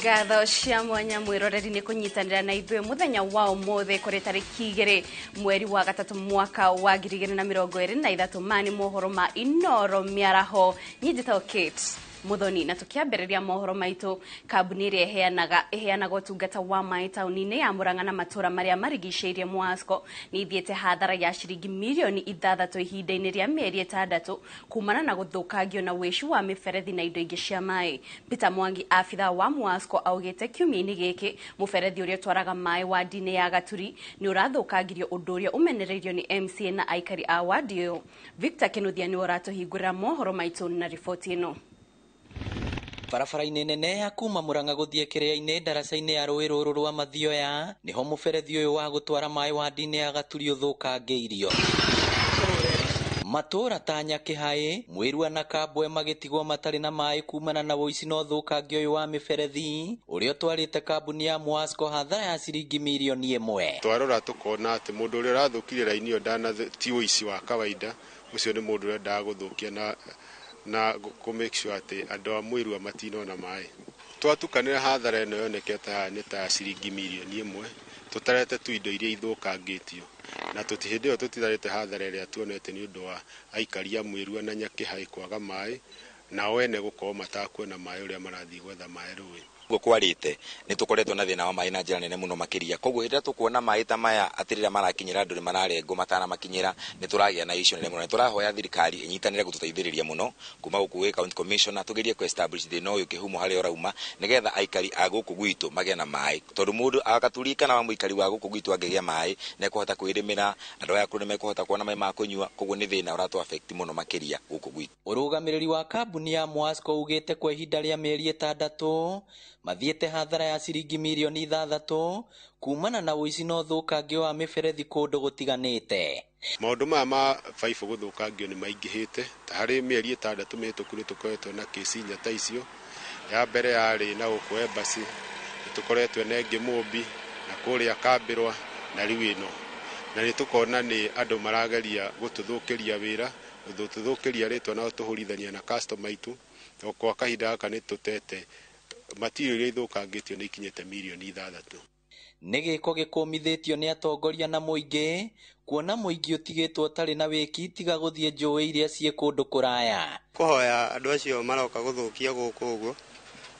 Ngatho cia mwanya mwiroreri ni kunyitanira na ithuĩ muthenya wa umuthi kuri tariki 2 mweri wa gatatu mwaka wa 2023. Mani mohoro ma Inoro miaraho nyinjitagwo Kate Muthoni, na tukiambĩrĩria mohoro maitũ, kambuni ĩrĩa ĩheanaga ũtungata wa maĩ taũni-inĩ ya Murang'a na matũra marĩa marigicĩirie Mwasco nĩ ithiĩte hathara ya ciringi mirioni 6 ihinda-inĩ rĩa mĩeri 6 kumana na gũthũkangio na wĩici wa mĩberethi na indo ingĩ cia maĩ. Peter Mwangi, abithaa wa Mwasco, augĩte kiumia-inĩ gĩkĩ mũberethi ũrĩa ũtwaraga maĩ wadi-inĩ ya Gaturi nĩ ũrathũkangirio, ũndũ ũrĩa ũmenereirio nĩ MCA na aikari a wadi ĩyo. Victor Kinuthia nĩwe ũratũhingũrĩra mohoro maitũ na riboti ĩno. Barabara-inĩ nene ya kuma Murang'a gũthiĩ Kĩrĩa-inĩ ndaraca-inĩ ya rũĩ rũrũ rwa Mathioya nĩho mũberethi ũyũ wa gũtwara maĩ wadi-inĩ ya Gaturi ũthũkangĩirio. Matũra ta Nyakĩhaĩ, Mwĩrua na Kambwe magĩtigwo matarĩ na maĩ kumana na ũici na ũthũkangia ũyũ wa mĩberethi ũrĩa ũtwarĩte kambuni ya Mwasco hathara ya ciringi mirioni 1. Twarora tũkona atĩ mũndũ ũrĩa ũrathũkirie raini ĩyo ti ũici wa kawaida, ũcio nĩ mũndũ ũrendaga gũthũkia na kũ make sure atĩ andũ a Mwĩrua matinona maĩ. Twatukanĩra hathara ĩno yonekete haha nĩ ta ciringi mirioni 1, tũtarete tu indo iria ithũkangĩtio, na hĩndĩ ĩyo tũtitarĩte hathara ĩrĩa tuonete nĩ ũndũ wa aikari a Mwĩrua na Nyakĩhaĩ kwaga maĩ, nao ene gũkorwo matakuona maĩ ũrĩa marathiĩ gwetha maĩ rũĩ. Guo kwarĩte nĩ tũkoretwo na thĩna wa maĩ na njĩra nene mũno makĩria, koguo hĩndĩ ĩrĩa tũkuona maĩ ta maya atĩ rĩrĩa marakinyĩra andũ nĩ mararengwo matanamakinyĩra, nĩ tũragĩa na issue nene mũno. Nĩ tũrahoya thirikari ĩnyitanĩre gũtũteithĩrĩria mũno kuma gũkũ gwĩ county commissioner, tũgerie kũ establish thĩna ũyũ kĩhumo harĩa ũrauma, nĩgetha aikari a gũkũ gwitũ magĩe na maĩ, tondũ mũndũ a Gaturi kana wa mũikari wa gũkũ gwitũ angĩgĩa maĩ nĩ ekũhota kwĩrĩmĩra, andũ aya akũrũ nĩ mekũhota kuona maĩ ma kũnyua, koguo nĩ thĩna ũratũ affect mũno makĩria gũkũ gwitũ. Ũrũgamĩrĩri wa kambuni ya Mwasco ugĩte kwa ihinda rĩa mĩeri 6 mathiĩte hathara ya ciringi mirioni 6 kumana na ũici na ũthũkangio wa mĩberethi kũndũ gũtiganĩte. Maũndũ maya ma baibũ gũthũkangio nĩ maingĩhĩte, ta harĩ mĩeri 6 mĩhĩtũku nĩ tũkoretwo na kĩci inya ta icio. Ya mbere yarĩ na gũkũ Embassy, nĩ tũkoretwo na ĩngĩ Mũmbi, na kũrĩa Kambĩrwa, na rĩu ĩno. Na nĩ tũkona nĩ andũ marageria gũtũthũkĩria wĩra, gũtũthũkĩria rĩtwa na gũtũhũrithania na customer aitũ. O kwa kahinda gaka nĩ tũtete material iria ithũkangĩtio nĩ ikinyĩte mirioni 6. Nĩ gĩko gĩkũmithĩtio nĩ atongoria na mũingĩ, kuona mũingĩ ũtigĩtwo ũtarĩ na wĩki tiga gũthiĩ njũĩ iria ciĩ kũndũ kũraya. Kũhoya andũ acio maroka gũthũkia gũkũ ũguo,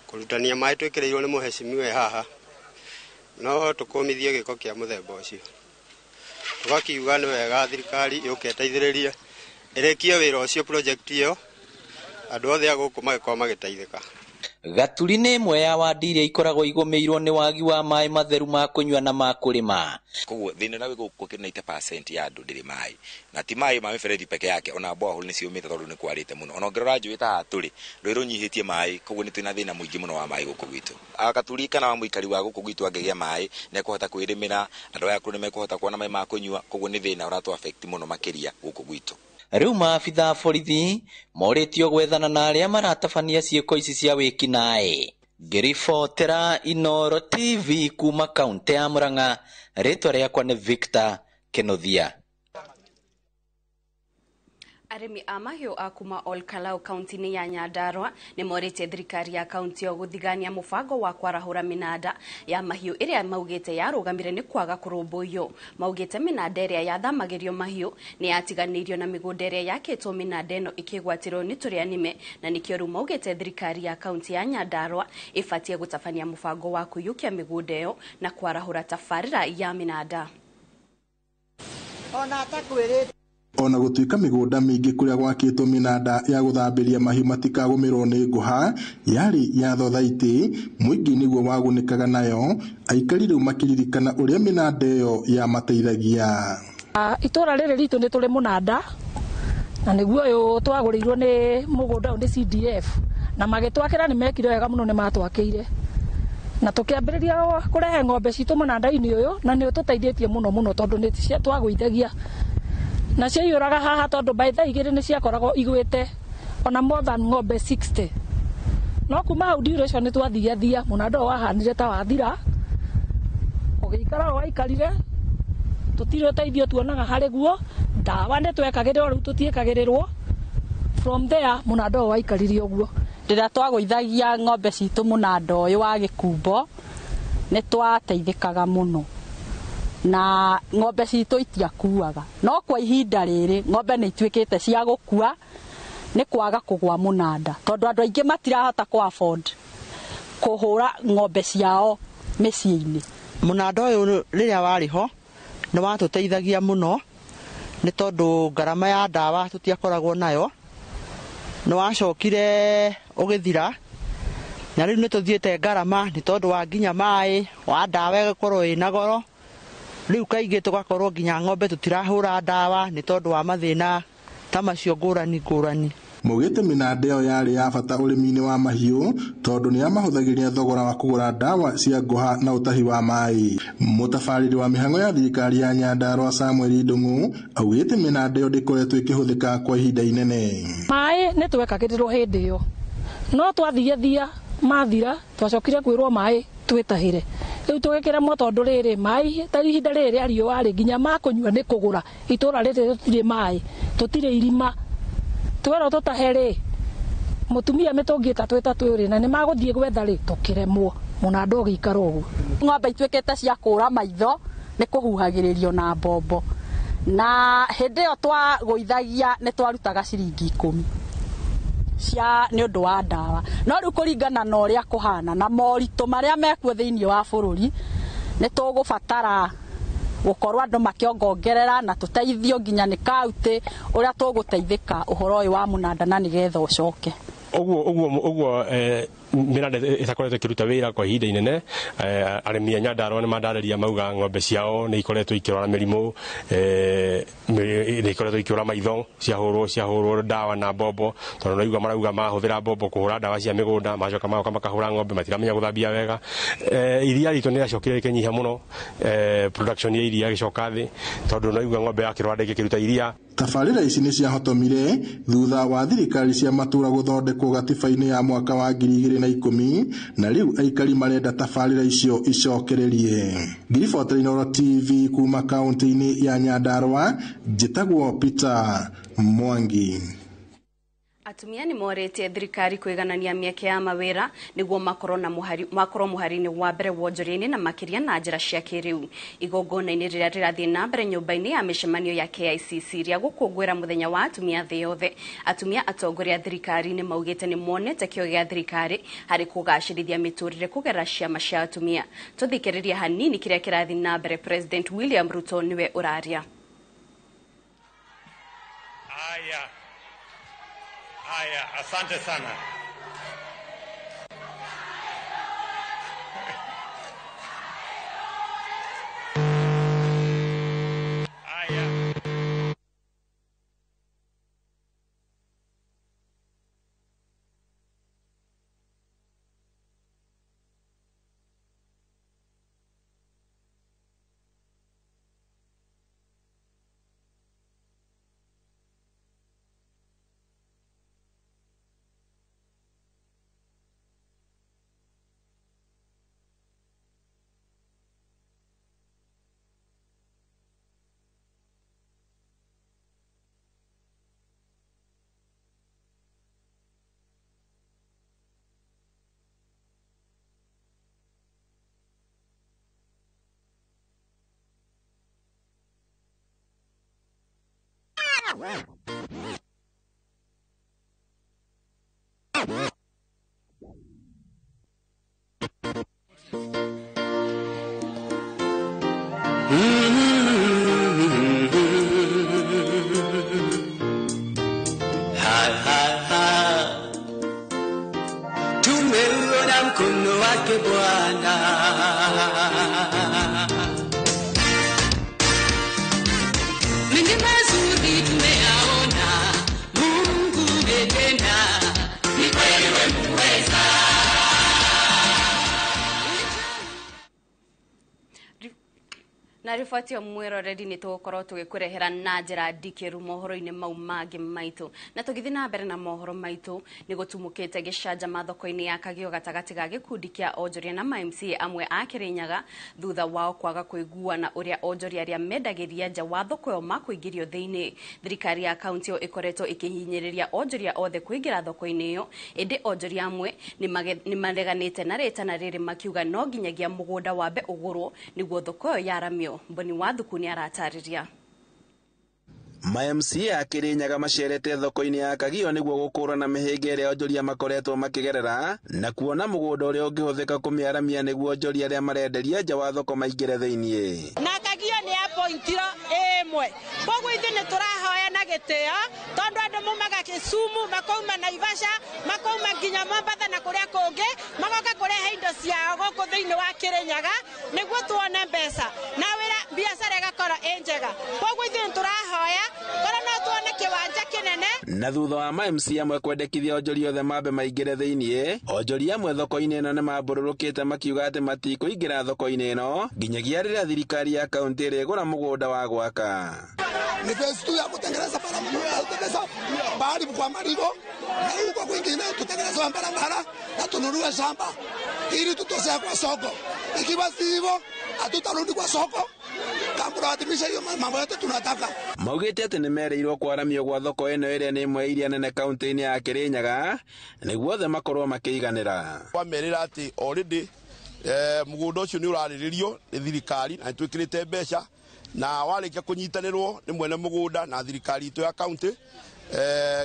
kũrutania maĩ twĩkĩrĩirwo nĩ mũhecimiwe haha, no tũkũmithie gĩko kĩa mũthemba ũcio. Tũgakiuga nĩ wega thirikari yũke ĩteithĩrĩrie ĩrĩkie wĩra ũcio, project ĩyo, andũ othe a gũkũ magĩkorwo magĩteithĩka. Gaturi nĩ ĩmwe ya wadi iria ikoragwo igũmĩirwo nĩ wagi wa maĩ matheru ma kũnyua na ma kũrĩma. Koguo thĩna ũrĩa wĩ gũkũ 90% ya andũ ndĩrĩ maĩ, na ti maĩ ma mĩberethi peke yake, ona borehole nĩ ciũmĩte tondũ nĩ kwarĩte mũno. Ona ũngĩrora njũĩ ta haha tũrĩ, rũĩ rũnyihĩtie maĩ, koguo nĩ twĩna thĩna mũingĩ mũno wa maĩ gũkũ gwitũ. Gaturi kana wa mũikari wa gũkũ gwitũ angĩgĩa maĩ nĩ ekũhota kwĩrĩmĩra, andũ aya akũrũ nĩ mekũhota kuona maĩ ma kũnyua, koguo nĩ thĩna ũratũ affect mũno makĩria gũkũ gwitũ. Rĩu maabithaa a borithi morĩtio gwethana na arĩa maratabania ciĩko ici cia wĩkinaĩ. Ngĩribotera Inoro TV kuma kaunti ya Murang'a, rĩtwa rĩakwa nĩ Victor Kinuthia. Arĩmi a mahiũ a kuma Olkalau kaunti-inĩ ya Nyandarua nĩ morĩtie thirikari ya kaunti ĩyo gũthigania mũbango wa kwarahũra mĩnanda ya mahiũ ĩrĩa maugĩte yarũgamire nĩ kwaga kũrũmbũiyo. Maugĩte mĩnanda ĩrĩa yathamagĩrio mahiũ nĩ yatiganĩirio na mĩgũnda ĩrĩa yakĩtwo mĩnanda ĩno ĩkĩgwatĩrwo nĩ tũrĩa nĩme, na nĩkĩo rĩu maugĩte thirikari ya kaunti ya Nyandarua ĩbatiĩ gũtabania mũbango wa kũiyũkia mĩgũnda ĩyo na kwarahũra tabarĩra ya mĩnanda. Ona atakwĩrĩte Ona gũtuĩka mĩgũnda mĩingĩ kũrĩa gwakĩtwo mĩnanda ya gũthambĩria mahiũ matikagũmĩrwo nĩ ngũha yarĩ ya thothaitĩ, mũingĩ nĩguo wagunĩkaga nayo, aikari rĩu makĩririkana ũrĩa mĩnanda ĩyo yamateithagia. Itũra rĩrĩ ritũ nĩ tũrĩ mũnanda, na nĩguo ũyũ twagũrĩirwo nĩ mũgũnda ũyũ nĩ CDF, na magĩtwakĩra nĩ mekire wega mũno, nĩ matwakĩire. Na tũkĩambĩrĩria kũrehe ng'ombe citũ mũnanda-inĩ ũyũ, na nĩ ũtũteithĩtie mũno mũno tondũ nĩ twagũithagia. Na ciaiyũraga haha tondũ by thaa 2 nĩ ciakoragwo igwĩte ona more than ng'ombe 60. No kuma hau duration nĩ twathiathia, mũnanda ũyũ wahanire ta wathira, ũgĩikara o waikarire, tũtirĩ ũteithio tuonaga harĩ guo, ndawa nĩ twekagĩrĩrwo rĩu tũtiĩkagĩrĩrwo. From there mũnanda ũyũ waikarire ũguo. Rĩrĩa twagũithagia ng'ombe citũ mũnanda ũyũ wa gĩkumbo nĩ twateithĩkaga mũno na ng'ombe citũ itiakuaga, no kwa ihinda rĩrĩ ng'ombe nĩ ituĩkĩte cia gũkua nĩ kwaga kũgwa mũnanda, tondũ andũ aingĩ matirahota kũ afford kũhũra ng'ombe ciao mĩciĩ-inĩ. Mũnanda ũyũ rĩrĩa warĩ ho nĩ watũteithagia mũno nĩ tondũ ngarama ya ndawa tũtiakoragwo nayo, nĩ wacokire ũgĩthira na rĩu nĩ tũthiĩte ngarama nĩ tondũ wa nginya maĩ wa ndawa ĩgakorwo ĩna goro. Rĩu kaingĩ tũgakorwo nginya ng'ombe tũtirahũra ndawa nĩ tondũ wa mathĩna ta macio ngũrani ngũrani. Maugĩte mĩnanda ĩyo yarĩ ya bata ũrĩmi-inĩ wa mahiũ tondũ nĩ yamahũthagĩria thogora wa kũgũra ndawa cia ngũha na ũtahi wa maĩ. Mũtabarĩri wa mĩhang'o ya thirikari ya Nyandarua Samuel Ndung'u augĩte mĩnanda ĩyo ndĩkoretwo ĩkĩhũthĩka kwa ihinda inene. Maĩ nĩ twekagĩrĩrwo hĩndĩ ĩyo, no twathiathia mathira twacokire kwĩrwo maĩ twĩtahĩre. Rĩu tũgĩkĩremwo tondũ rĩrĩ maĩ ta ihinda rĩrĩ rĩa riũa rĩ nginya makũnyua nĩ kũgũra, itũra rĩrĩ tũtirĩ maĩ, tũtirĩ irima, twerwo tũtahe rĩ mũtumia mĩtũngi ĩtatũ ĩtatũ rĩ na nĩ magũthiĩ gwetha rĩ tũkĩremwo, mũnanda ũgĩikara ũguo. Ng'ombe ituĩkĩte cia kũra maitho nĩ kũhuhagĩrĩrio na mbombo, na hĩndĩ ĩyo twagũithagia nĩ twarutaga ciringi 10 cia nĩ ũndũ wa ndawa, no rĩu kũringana na ũrĩa kũhana na moritũ marĩa mekuo thĩinĩ wa bũrũri nĩ tũgũbatara gũkorwo andũ makĩongongerera na tũteithio nginya nĩ kaunti ũrĩa tũgũteithĩka ũhoro ũyũ wa mũnanda na nĩgetha ũcoke. Ũguo ũguo ũguo mĩnanda ĩtakoretwo ĩkĩruta wĩra kwa ihinda inene. Arĩmi a Nyandarua nĩ mandarĩria mauga ng'ombe ciao nĩ ikoretwo ikĩrwara mĩrimũ, nĩ ikoretwo ikĩũra maitho ciahũrwo ndawa na mbombo, tondũ naigua marauga mahũthĩra mbombo kũhũra ndawa cia mĩgũnda macoka magoka makahũra ng'ombe matiramenya gũthambia wega. Iria ritũ nĩ rĩacokire rĩkĩnyiha mũno, production ya iria ĩgĩcoka thĩ tondũ naigua ng'ombe yakĩrwara ndĩngĩkĩruta iria. Tabarĩra ici nĩ ciahotomire thutha wa thirikari cia matũra gũthondekwo gatiba-inĩ ya mwaka wa 2010 na rĩu aikari marenda tabarĩra icio icokererie. Ngiribotera Inooro TV kuma kaunti-inĩ ya Nyandarua, njĩtagwo Peter Mwangi. Atumia nĩ morĩtie thirikari kũiganania mĩeke ya mawĩra nĩguo makorwo na makorwo mũhari-inĩ wa mbere wonjoria-inĩ na makĩria na njĩra cia kĩrĩu. Igongona-inĩ rĩrĩa rĩrathiĩ na mbere nyũmba-inĩ ya mĩcemanio ya KICC rĩa gũkũngũĩra mũthenya wa atumia thĩ yothe, atumia atongoria thirikari nĩ maugĩte nĩ monete kĩo gĩa thirikari harĩ kũgacĩrithia mĩtũrĩre kũgerera ciama cia atumia. Tũthikĩrĩrie hanini kĩrĩa kĩrathiĩ na mbere. President William Ruto nĩwe ũraria. Aya. Haya, asante sana. Haya. Ha, ha, ha. Tumeuona mkono wake Bwana. Mengi mazuri tumeyaona, Mungu umetenda, ni kweli wewe muweza. Na riboti yo mwiroreri ni tugukorwo tugikurehera na njira ndikiru mohoro-ini mau mangi maitu. Na tugithi na mbere na mohoro maitu ni gutumukite gicanjama thoko-ini ya Kagio gatagati ga gikundi kia onjoria na ma MCA amwe a Kirinyaga thutha wao kwaga kuiguana uria onjoria aria mendagiria nja wa thoko yo makuingirio thiini. Thirikari ya kaunti yo ikoretwo ikihinyiriria onjoria othe kuingira thoko-ini iyo, indi onjoria amwe ni mareganite na ritana riri makiuga no nginyagia mugunda wambe ugurwo niguo thoko yo yaramio. Mboni wa thuku ni aratariria. Ma MCA a Kirinyaga macerete thoko-inĩ ya Kagio nĩguo gũkũrana mĩhĩnga ĩrĩa onjoria makoretwo makĩgerera na kuona mũgũnda ũrĩa ũngĩhũthĩka kũmĩaramia nĩguo onjoria arĩa marenderia nja wa thoko maingĩre thĩiniĩ. Na Kagio nĩ apointirwo ĩmwe, koguo ithuĩ nĩ tũrahoya na gĩtĩo tondũ andũ maumaga Kisumu, makauma Naivasha, makauma nginya Mombatha na kũrĩa kũngĩ, magoka kũrehe indo ciao gũkũ thĩinĩ wa Kirinyaga nĩguo tuone mbeca na wĩra biacara ĩgakorwo ĩ njega. Koguo ithuĩ nĩ tũrahoya korwo no tuone kĩwanja kĩnene. Na thutha wa ma MCA amwe kwendekithia onjoria othe mambe maingĩre thĩiniĩ, onjoria amwe thoko-inĩ ĩno nĩmambũrũrũkĩte makiuga atĩ matikũingĩra thoko-inĩ ĩno nginyagia rĩrĩa thirikari ya kaunti ĩrĩgũra mũgũnda wa gwaka. Ni phase 2 ya kutengeneza barabara bahari kwa Marigo na huko kwingine tutengeneze barabara na tununue shamba ili tutosea kwa soko. Ikiwa si hivyo hatutarudi kwa soko kama tuadhimisha hiyo mambo yote tunataka. Maugite atĩ nĩmereirwo kwaramio gwa thoko ĩno ĩrĩa nĩ ĩmwe iria nene kaunti-inĩ ya Kirinyaga nĩguo othe makorwo makĩiganĩra. Kwamerĩra atĩ already mũgũnda ũcio nĩ ũrarĩrĩrio nĩ thirikari na nĩtwĩkĩrĩte mbeca na warĩkia kũnyitanĩrwo nĩ mwene mũgũnda na thirikari itũ ya kaunti.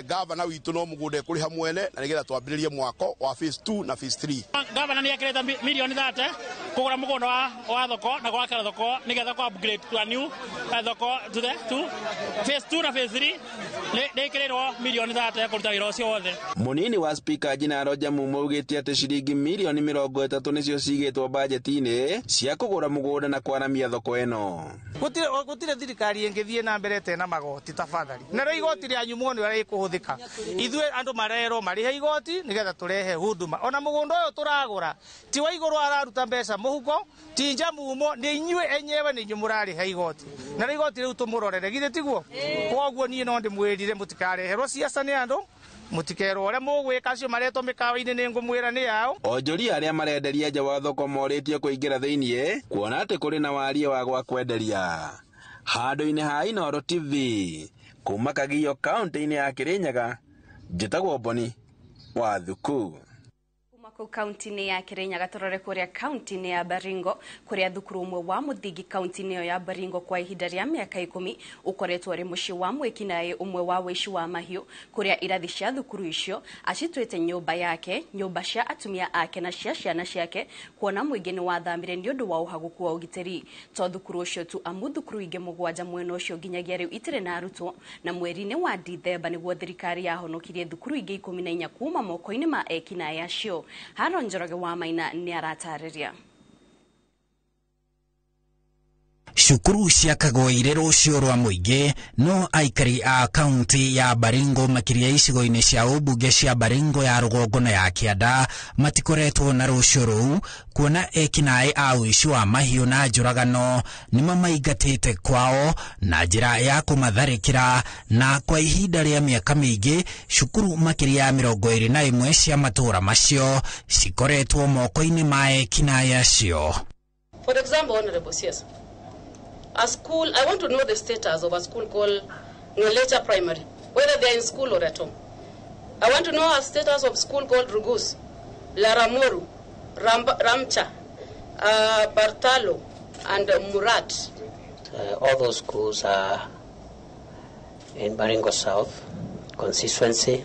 Gavana witũ no mũgũnda ekũrĩha mwene na nĩgetha twambĩrĩrie mwako wa phase 2 na phase 3. Gavana nĩ ekĩrĩte milioni 30 kũgũra mũgũnda wa thoko na gwakĩra thoko nĩgetha kũ upgrade to a new thoko to the to phase 2 na phase 3 nĩ ĩkĩrĩrwo milioni 30 kũruta wĩra ũcio wothe. Mũnini wa Speaker Gina Roger Mumo augĩte atĩ ciringi milioni 30 nĩcio cigĩtwo bajeti-inĩ cia kũgũra mũgũnda na kwaramia thoko ĩno. Gũtirĩ thirikari ĩngĩthiĩ na mbere ĩtena magoti tafadhali. Narĩo igoti rĩanyu muone ũrĩa rĩkũhũthĩka. Ithuĩ andũ marerwo marĩhe igoti nĩgetha tũrehe huduma. Ona mũgũnda ũyũ tũragũra ti wa igũrũ araruta mbeca mũhuko, ti nja mumo, nĩ inyuĩ enyewe nĩ inyuĩ mũrarĩha igoti. Narĩo igoti rĩu tũmũrorere githĩ tiguo? Koguo niĩ no ndĩmwĩrire mũtikareherwo ciaca nĩ andũ, mũtikerwo ũrĩa mũgwĩka acio maretwo mĩkawa-inĩ nĩ ngũmwĩra nĩ yao. Onjoria arĩa marenderia nja wa thoko morĩtio kũingĩra thĩiniĩ kuona atĩ kũrĩ na warie wa gwa kwenderia. Handũ-inĩ ha Inooro TV kuma Kagio kaunti-inĩ ya Kirinyaga, njĩtagwo Mboni wa Thuku. Kuu kaunti-inĩ ya Kirinyaga tũrore kũrĩa kaunti-inĩ ya Baringo kũrĩa thukuru ũmwe wa mũthingi kaunti-inĩ ĩyo ya Baringo kwa ihinda rĩa mĩaka 10 ũkoretwo ũrĩ mũciĩ wa mwĩkinaĩ ũmwe wa wĩici wa mahiũ kũrĩa irathi cia thukuru icio acituĩte nyũmba yake, nyũmba cia atumia ake na cia ciana ciake kuona mũingĩ nĩ wathamire nĩ ũndũ wa ũhagũku wa ũgitĩri. To thukuru ũcio tu amu thukuru ingĩ 7 mwena ũcio nginyagia rĩu itirĩ na arutwo, na mweri-inĩ wa Dithemba nĩguo thirikari yahonokirie thukuru ingĩ 14 kuma moko-inĩ ma ekinaĩ acio. Haron Njoroge wa Maina nĩ aratarĩria. Cukuru ciakagwo irĩ rũciũ rwa mũingĩ no aikari a kaunti ya Baringo makĩria icigo-inĩ cia ũmbunge cia Baringo ya rũgongo na ya kĩanda matikoretwo na rũciũ rũu kuona ekinaĩ a ũici wa mahiũ na njũragano nĩmamaingatĩte kwao na njĩra ya kũmatharĩkĩra, na kwa ihinda rĩa mĩaka mĩingĩ cukuru makĩria ya 21 cia matũũra macio cikoretwo moko-inĩ ma ekinaĩ acio. For example, Honorable CS, a school, I want to know the status of a school called Ngelecha Primary, whether they are in school or at home. I want to know a status of school called Rugus, Laramoru, Ramcha, Bartalo, and Murat. All those schools are in Baringo South constituency.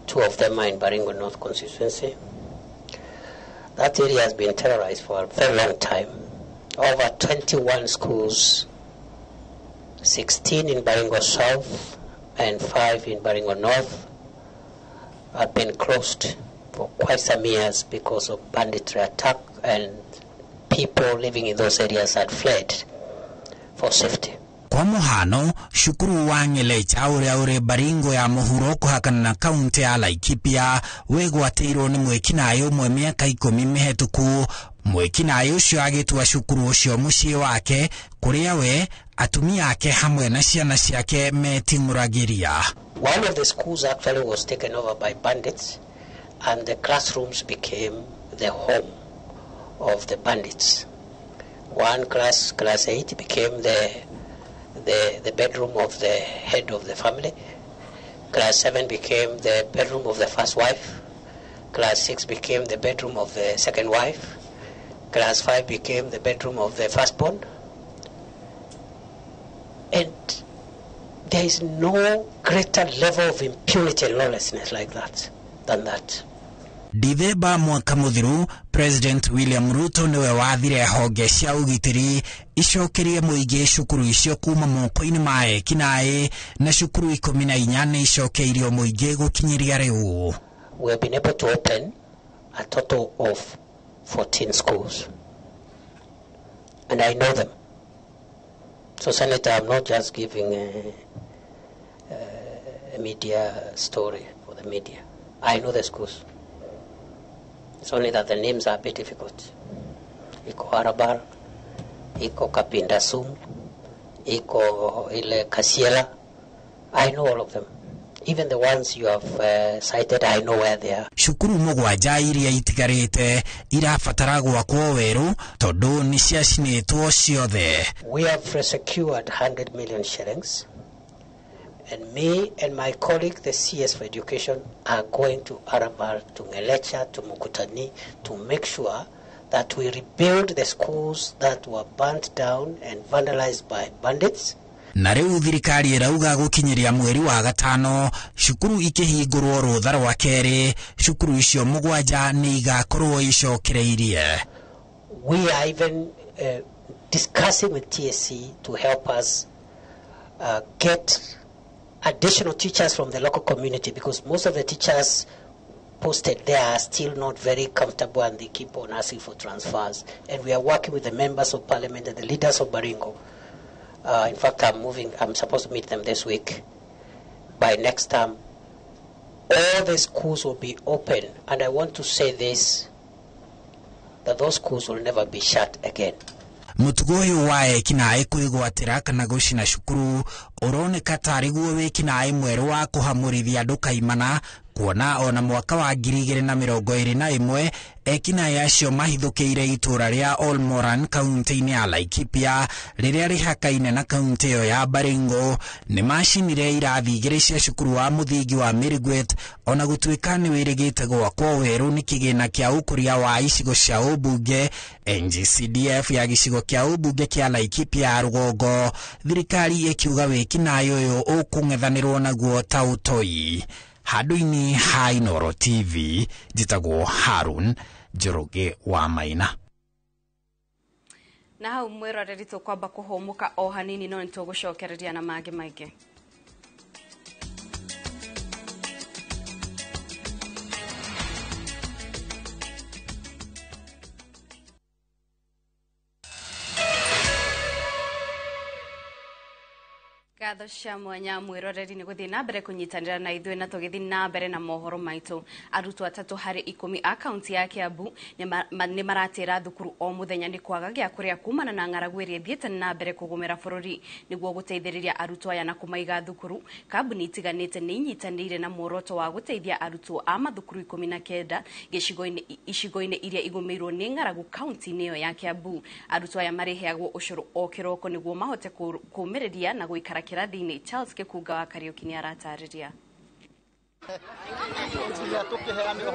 2 of them are in Baringo North constituency. That area has been terrorized for a very long time. Over 21 schools, 16 in Baringo South and 5 in Baringo North, have been closed for quite some years because of banditry attack, and people living in those areas had fled for safety. Kwa muhano cukuru wa Ngelecha ũrĩa ũrĩ Baringo ya mũhuro kũhakana na kaunti ya Laikipia wĩgwatĩirwo nĩ mwĩkinaĩ ũmwe mĩaka 10 mĩhetũku Mwĩkinaĩ ũcio agĩtua cukuru ũcio mũciĩ wake kũrĩa we, atumia ake hamwe na ciana ciake meting'ũragĩria. One of the schools actually was taken over by bandits, and the classrooms became the home of the bandits. One class, class 8, became the bedroom of the head of the family. Class 7 became the bedroom of the first wife. Class 6 became the bedroom of the second wife. Class 5 became the bedroom of the firstborn. And there is no greater level of impunity and lawlessness like that than that. Dithemba mwaka mũthiru, President William Ruto niwe wathire honge cia ũgitĩri icokerie mũingĩ cukuru icio kuma moko-inĩ ma ekinaĩ, na cukuru 14 nĩ icokeirio mũingĩ gũkinyĩria rĩu. We have been able to open a total of 14 schools, and I know them. So, Senator, I'm not just giving a media story for the media. I know the schools. It's only that the names are a bit difficult. Iko Harabar, iko Kapindasum, iko ile Kasiela. I know all of them. Even the ones you have cited, I know where they are. Cukuru 7 iria itigarĩte irabatara gwakwo werũ tondũ nĩ ciacinĩtwo ciothe. We have secured 100 million shillings, and me and my colleague, the CS for Education, are going to Arabal, to Ngelecha, to Mukutani, to make sure that we rebuild the schools that were burnt down and vandalized by bandits. Na rĩu thirikari ĩrauga gũkinyĩria mweri wa gatano cukuru ikĩhingũrwo rũtha rwa kerĩ, cukuru icio 7 nĩ igakorwo icokereirie. We are even discussing with TSC to help us get additional teachers from the local community, because most of the teachers posted there are still not very comfortable and they keep on asking for transfers. And we are working with the members of parliament and the leaders of Baringo. In fact, I'm supposed to meet them this week. By next time, all the schools will be open. And I want to say this, that those schools will never be shut again. Mũtugo ũyũ wa ekinaĩ kwĩgwatĩra kana gũcina cukuru ũroneka tarĩ guo wĩkinaĩ mwerũ wa kũhamũrithia andũ kaimana, kuona ona mwaka wa 2021 ekinaĩ acio mahithũkĩire itũra rĩa Olmoran kaunti-inĩ ya Laikipia rĩrĩa rĩhakaine na kaunti ĩyo ya Baringo. Nĩ macinire irathi 2 cia cukuru wa mũthingi wa Mirigwet, ona gũtuĩka nĩ wĩrĩgĩte gwakwo werũ nĩ kĩgĩna kĩa ũkũria wa icigo cia ũmbunge NGCDF ya gĩcigo kĩa ũmbunge kĩa Laikipia ya rũgongo, thirikari ĩkiuga wĩkinaĩ ũyũ ũkũng'ethanĩrwo naguo ta ũtoi. Handũ-inĩ ha Inooro TV, njĩtagwo Harun Njoroge wa Maina. Na hau mwĩroreri tũkwamba kũhũmũka o hanini, no nĩtũgũcokereria na mangĩ maingĩ. Ngatho cia mwanya mwĩroreri nĩ gũthiĩ na mbere kũnyitanĩra na ithuĩ, na tũgĩthiĩ na mbere na mohoro maitũ. Arutwo 3 harĩ 10 a kaunti ya Kiambu nĩ maratĩra thukuru o mũthenya nĩ kwaga gĩa kũrĩa kumana na ng'aragu ĩrĩa ĩthiĩte na mbere kũgũmĩra bũrũri. Nĩguo gũteithĩrĩria arutwo aya na kũmaiga thukuru, kambuni itiganĩte nĩ inyitanĩire na muoroto wa gũteithia arutwo a mathukuru 19 icigo-inĩ iria igũmĩirwo nĩ ng'aragu kaunti-inĩ ĩyo ya Kiambu. Arutwo aya marĩheagwo ũcũrũ o kĩroko nĩguo mahote kũũmĩrĩria na gũikara kĩrathi-inĩ. Charles Gĩkunga wa Kariũki nĩ aratarĩria.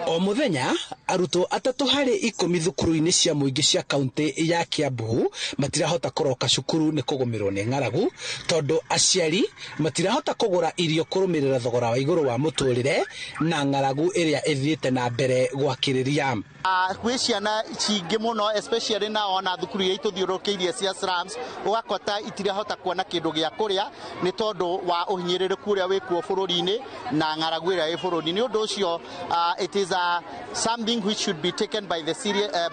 O mũthenya arutwo 3 harĩ 10 thukuru-inĩ cia mũingĩ cia kaunti ya Kiambu matirahota kũroka cukuru nĩ kũgũmĩrwo nĩ ng'aragu, tondũ aciari matirahota kũgũra irio kũrũmĩrĩra thogora wa igũrũ wa mũtũrĩre na ng'aragu ĩrĩa ĩthiĩte na mbere gwakĩrĩria. Kwĩ ciana cingĩ mũno especially na ona thukuru iria itũthiũrũrũkĩirie cia slums, ũgakora itirahota kuona kĩndũ gĩa kũrĩa nĩ tondũ wa ũhinyĩrĩrĩku ũrĩa wĩkuo bũrũri-inĩ na ng'aragu ĩrĩa ĩ bũrũri. Nĩ ũndũ ũcio, it is something which should be taken by the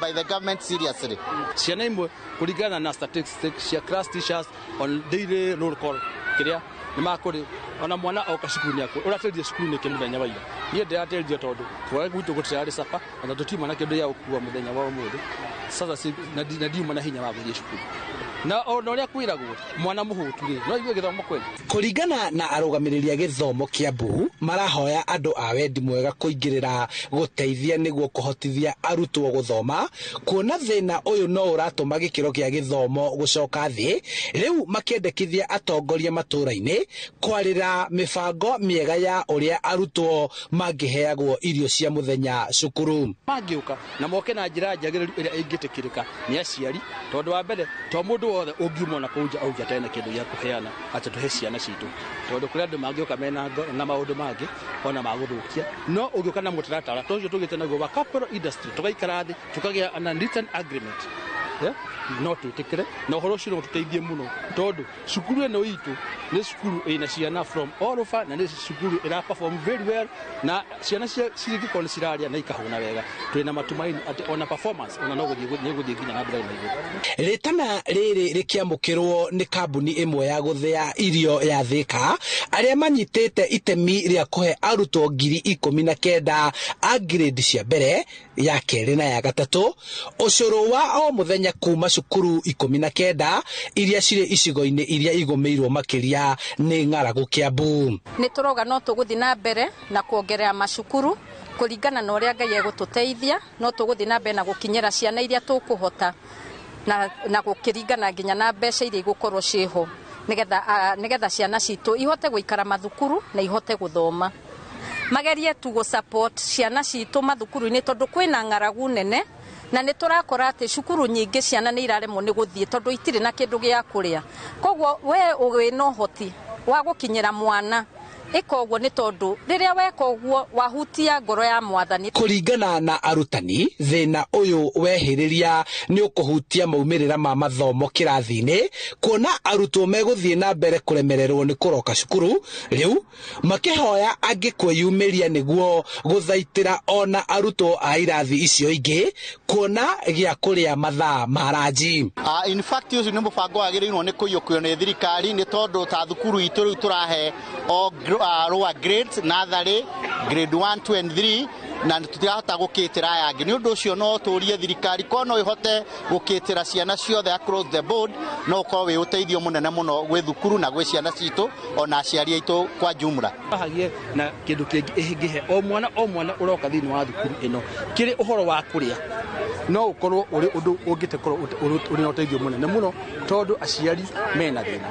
by the government seriously. Ciana imwe kũringana na statistics cia class teachers on daily roll call kĩrĩa nĩ makũrĩ ona mwana oka cukuru nĩ akũrĩ ũratĩrire cukuru nĩkĩ mũthenya wa ira Niĩ ndĩrateithio tondũ kwaga gwitũ gũtirarĩ caba na tũtiuma na kĩndũ gĩa gũkua mũthenya wa ũmũthĩ. Sasa na ndiuma na hinya wa gũthiĩ cukuru. Na ona ũrĩa kwĩragwo mwana mũhũtu rĩ no igue gĩthomo kweli. Kũringana na arũgamĩrĩri a gĩthomo Kiambu, marahoya andũ a wendi mwega kũingĩrĩra gũteithia nĩguo kũhotithia arutwo gũthoma, kuona thĩna ũyũ no ũratũma gĩkĩro kĩa gĩthomo gũcoka thĩ. Rĩu makĩendekithia atongoria matũũra-inĩ kwarĩra mĩbango mĩega ya ũrĩa arutwo mangĩheagwo irio cia mũthenya cukuru. Mangĩũka na moke na njĩra njagĩrĩru ĩrĩa ĩngĩtĩkĩrĩka nĩ aciari, tondũ wa mbere to mũndũ wothe ũngiuma na kũu nja auge atarĩ na kĩndũ gĩa kũheana atĩ tũhe ciana citũ, tondũ kũrĩ andũ mangĩũka mena na maũndũ mangĩ ona magũthũkia. No ũngĩũka na mũtaratara ta ũcio tũgĩte naguo wa capital industry, tũgaikara thĩ tũkagĩa na written agreement, no twĩtĩkĩre na ũhoro ũcio no ũtũteithie mũno, tondũ cukuru ĩno itũ nĩ cukuru ĩna ciana from all over na nĩ cukuru ĩra perform very well, na ciana cingĩkorwo nĩ cirarĩa na ikahũna wega, twĩna matumaini atĩ ona performance ona no gũthiĩ nginya na mbere na igũrũ. Rĩtana rĩrĩ rĩkĩamũkĩrwo nĩ kambuni ĩmwe ya gũthĩa irio ya Thika, arĩa manyitĩte itemi rĩa kũhe arutwo 19,000 a grade cia mbere, ya kerĩ na ya gatatũ ũcũrũ wa o mũthenya kuma cukuru 19 iria cirĩ icigo-inĩ iria igũmĩirwo makĩria nĩ ng'aragu Kiambu. Nĩ tũrauga no tũgũthiĩ na mbere na kuongerera macukuru kũringana na ũrĩa Ngai egũtũteithia, no tũgũthiĩ na mbere na gũkinyĩra ciana iria tũkũhota na gũkĩringana nginya na mbeca iria igũkorwo ciĩho, nĩgetha ciana citũ ihote gũikara mathukuru na ihote gũthoma. Magerie tu gũ support ciana citũ mathukuru-inĩ tondũ kwĩna ng'aragu nene, na nĩ tũrakora atĩ cukuru nyingĩ ciana nĩ iraremwo nĩ gũthiĩ tondũ itirĩ na kĩndũ gĩa kũrĩa. Koguo we wĩna ũhoti wa gũkinyĩra mwana, ĩka ũguo, nĩ tondũ rĩrĩa weka ũguo wahutia ngoro ya mwathani. Kũringana na arutani, thĩna ũyũ wehĩrĩria nĩ ũkũhutia maumĩrĩra ma mathomo kĩrathi-inĩ, kuona arutwo megũthiĩ na mbere kũremererwo nĩ kũroka cukuru, rĩu makĩhoya angĩ kwĩyumĩria nĩguo gũthaitĩra ona arutwo a irathi icio ingĩ kuona gĩa kũrĩa mathaa ma ranji. In fact ũcio nĩ mũbango wagĩrĩirwo nĩ kũiyũkio nĩ thirikari, nĩ tondũ ta thukuru itũ rĩu tũrahe o lower grades, nursery, grade 1, 2 and 3, na tũtirahota gũkĩtĩra aya angĩ. Nĩ ũndũ ũcio no tũrie thirikari ko no ĩhote gũkĩtĩra ciana ciothe across the board, no ũkorwo wĩ ũteithio mũnene mũno gwĩ thukuru na gwĩ ciana citũ ona aciari aitũ kwa jumla. Hagie na kĩndũ kĩngĩ ĩngĩhe o mwana ũroka thĩinĩ wa thukuru ĩno kĩrĩ ũhoro wa kũrĩa, no ũkorwo ũrĩ ũndũ ũngĩtekorwo ũrĩ na ũteithio mũnene mũno, tondũ aciari mena thĩna.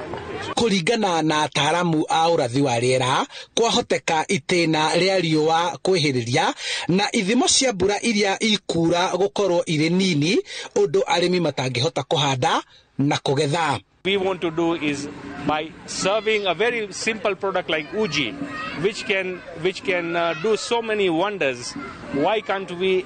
Kũringana na ataaramu a ũrathi wa rĩera, kwahoteka itĩna rĩa riũa kwĩhĩrĩria na ithimo cia mbura iria ikura gũkorwo irĩ nini, ũndũ arĩmi matangĩhota kũhanda na kũgetha. We want to do is by serving a very simple product like uji, which can do so many wonders. Why can't we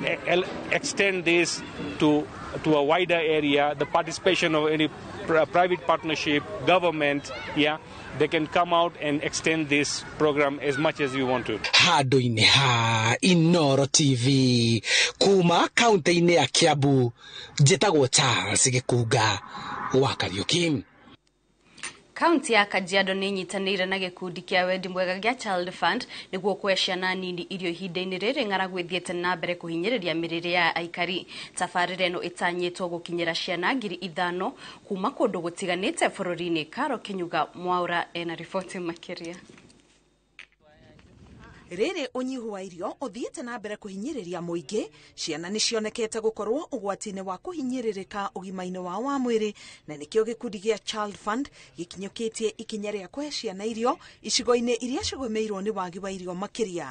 extend this to a wider area? The participation of any private partnership, government, yeah, they can come out and extend this program as much as we want to. Handũ-inĩ ha Inooro TV kuma kaunti-inĩ ya Kiambu, njĩtagwo Charles Gĩkunga wa Kariuki. Kaunti ya Kajiado nĩ ĩnyitanĩire na gĩkundi kĩa wendi mwega gĩa Child Fund nĩguo kũhe ciana nini irio ihinda-inĩ rĩrĩ ng'aragu ĩthiĩte na mbere kũhinyĩrĩria mĩrĩre ya aikari. Tabarĩra ĩno ĩtanyĩtwo gũkinyĩra ciana 5,000 kuma kũndũ gũtiganĩte bũrũri-inĩ. Karo Kinyuga Mwaura ena riboti makĩria. Rĩrĩ ũnyihu wa irio ũthiĩte na mbere kũhinyĩrĩria mũingĩ, ciana nĩ cionekete gũkorwo ũgwati-inĩ wa kũhinyĩrĩrĩka ũgima-inĩ wao wa mwĩrĩ, na nĩkĩo gĩkundi gĩa Child Fund gĩkinyũkĩtie ikinya rĩa kũhe ciana irio icigo-inĩ iria cigũmĩirwo nĩ wagi wa irio makĩria.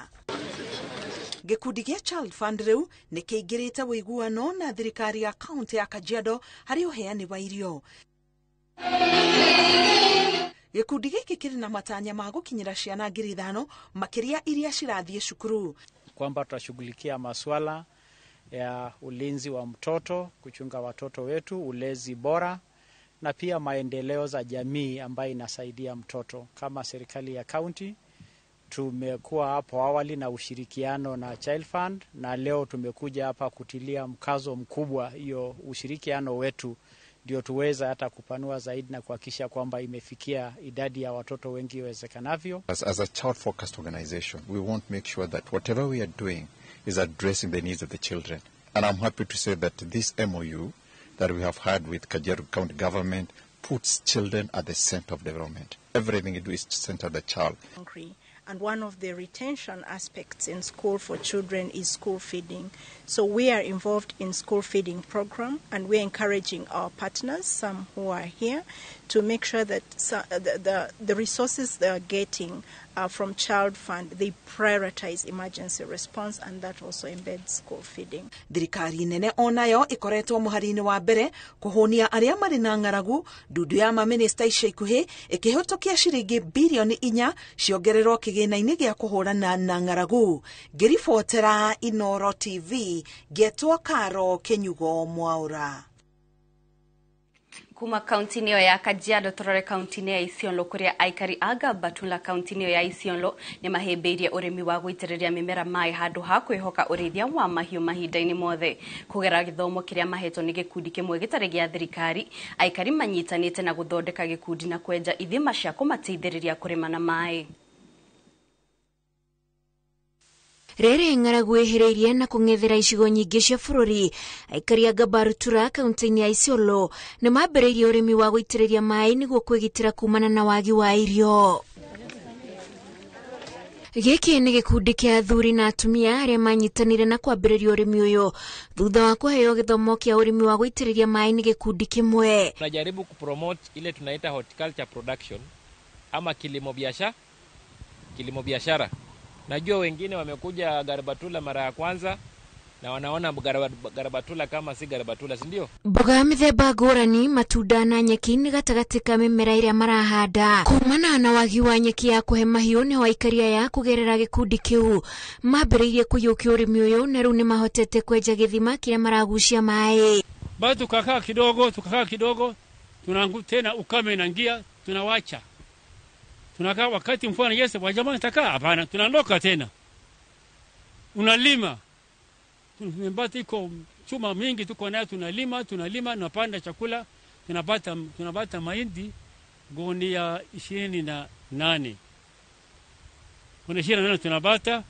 Gĩkundi gĩa Child Fund rĩu nĩ kĩingĩrĩte ũiguano na thirikari ya kaunti ya Kajiado harĩ ũheani wa irio. Gĩkundi gĩkĩ kĩrĩ na matanya ma gũkinyĩra ciana 5,000 makĩria iria cirathiĩ cukuru, kwamba tutashughulikia masuala ya ulinzi wa mtoto, kuchunga watoto wetu, ulezi bora na pia maendeleo za jamii ambayo inasaidia mtoto. Kama serikali ya kaunti tumekuwa hapo awali na ushirikiano na Child Fund, na leo tumekuja hapa kutilia mkazo mkubwa hiyo ushirikiano wetu ndio tuweze hata kupanua zaidi na kuhakikisha kwamba imefikia idadi ya watoto wengi iwezekanavyo. As a child-focused organization, we want to make sure that whatever we are doing is addressing the needs of the children. And I'm happy to say that this MOU that we have had with Kajiado County government puts children at the center of development. Everything we do is to center the child. And one of the retention aspects in school for children is school feeding. So we are involved in school feeding program, and we're encouraging our partners, some who are here, to make sure that the resources they are getting from Child Fund, they prioritize emergency response, and that also embeds school feeding. Thirikari nene onayo ikoretwo muhari-inĩ wa mbere kũhũnia arĩa marĩ na ng'aragu. Ndundu ya mamĩnĩsta ica ikuhĩ ĩkĩhĩtũkia ciringi birioni 4 ciongererwo kĩgĩna-inĩ gĩa kũhũrana na ng'aragu. Ngĩribotera Inooro TV ngetwo Karo Kĩnyugo Mwaura. Kuma kaunti-inĩ ĩyo ya Kajiado tũrore kaunti-inĩ ya Isiolo kũrĩa aikari a Garbatula kaunti-inĩ ĩyo ya Isiolo nĩ mahĩmbĩirie ũrĩmi wa gũitĩrĩria mĩmera maĩ handũ ha kwĩhoka ũrĩithia wa mahiũ mahinda-inĩ mothe. Kũgerera gĩthomo kĩrĩa mahetwo nĩ gĩkundi kĩmwe gĩtarĩ gĩa thirikari, aikari manyitanĩte na gũthondeka gĩkundi na kwenja ithima cia kũmateithĩrĩria kũrĩma na maĩ. Rĩrĩ ng'aragu ĩhĩrĩirie na kũng'ethera icigo nyingĩ cia bũrũri, aikari a Garbatula kaunti-inĩ ya Isiolo nĩ mambĩrĩirie ũrĩmi wa gũitĩrĩria maĩ nĩguo kwĩgitĩra kumana na wagi wa irio. Gĩkĩ nĩ gĩkundi kĩa athuri na atumia arĩa manyitanire na kwambĩrĩria ũrĩmi ũyũ thutha wa kũheo gĩthomo kĩa ũrĩmi wa gũitĩrĩria maĩ nĩ gĩkundi kĩmwe. Tunajaribu kupromote ile tunaita horticulture production ama kilimo biashara. Najua wengine wamekuja Garbatula mara ya kwanza na wanaona Garbatula kama si Garbatula, si ndio? Mboga mĩthemba ngũrani, matunda na nyeki nĩ gatagatĩ ka mĩmera ĩrĩa marahanda. Kumana na wagi wa nyeki ya kũhe mahiũ nĩho aikari aya kũgerera gĩkundi kĩu mambĩrĩirie kũiyũkia ũrĩmi ũyũ na rĩu nĩmahotete kwenja gĩthima kĩrĩa maragucia maĩ. Bado tukakaa kidogo, tunangu tena ukame inaingia, tunawacha. Tunakaa wakati mvua inanyesha, wa jamani takaa hapana, tunaondoka tena. Unalima. Tumebaki iko chuma mingi tuko nayo, tunalima, tunapanda chakula, tunapata mahindi gunia 28. Gunia 28 tunapata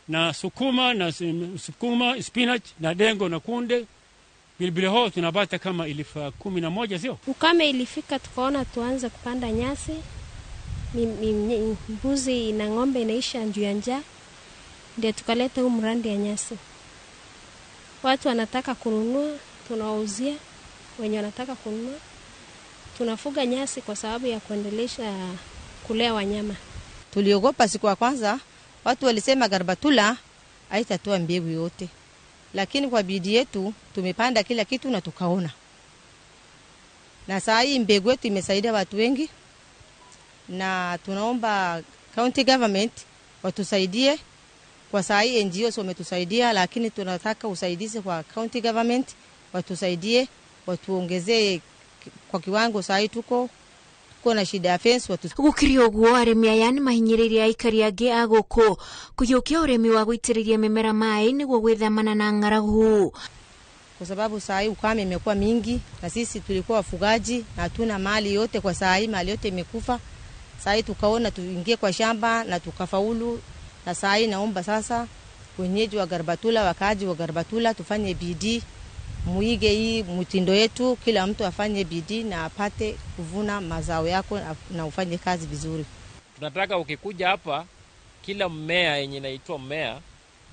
na sukuma, spinach na dengo na kunde. Pilipili hoho tunapata kama 11,000, sio? Ukame ilifika tukaona tuanze kupanda nyasi. Mbuzi na ng'ombe inaisha juu ya njaa, ndio tukaleta huu mradi ya nyasi. Watu wanataka kununua, tunawauzia wenye wanataka kununua. Tunafuga nyasi kwa sababu ya kuendelesha kulea wanyama. Tuliogopa siku ya kwanza, watu walisema Garbatula haitatoa mbegu yote, lakini kwa bidii yetu tumepanda kila kitu na tukaona. Na saa hii mbegu yetu imesaidia watu wengi, na tunaomba county government watusaidie. Kwa saa hii NGOs wametusaidia, lakini tunataka usaidizi kwa county government, watusaidie, watuongezee kwa kiwango. Saa hii tuko na shida ya fence. Gũkĩrĩ ũguo arĩmi aya nĩmahinyĩrĩirie aikari angĩ a gũkũ kũiyũkia ũrĩmi wa gũitĩrĩria mĩmera maĩ nĩguo gwĩthemana na ng'aragu. Kwa sababu saa hii ukame imekuwa mingi na sisi tulikuwa wafugaji na hatuna mali yote. Kwa saa hii mali yote imekufa. Saa hii tukaona tuingie kwa shamba na tukafaulu. Na saa hii naomba sasa wenyeji wa Garbatula, wakaaji wa Garbatula, tufanye bidii, muige hii mtindo yetu, kila mtu afanye bidii na apate kuvuna mazao yako na ufanye kazi vizuri. Tunataka ukikuja hapa kila mmea yenye inaitwa mmea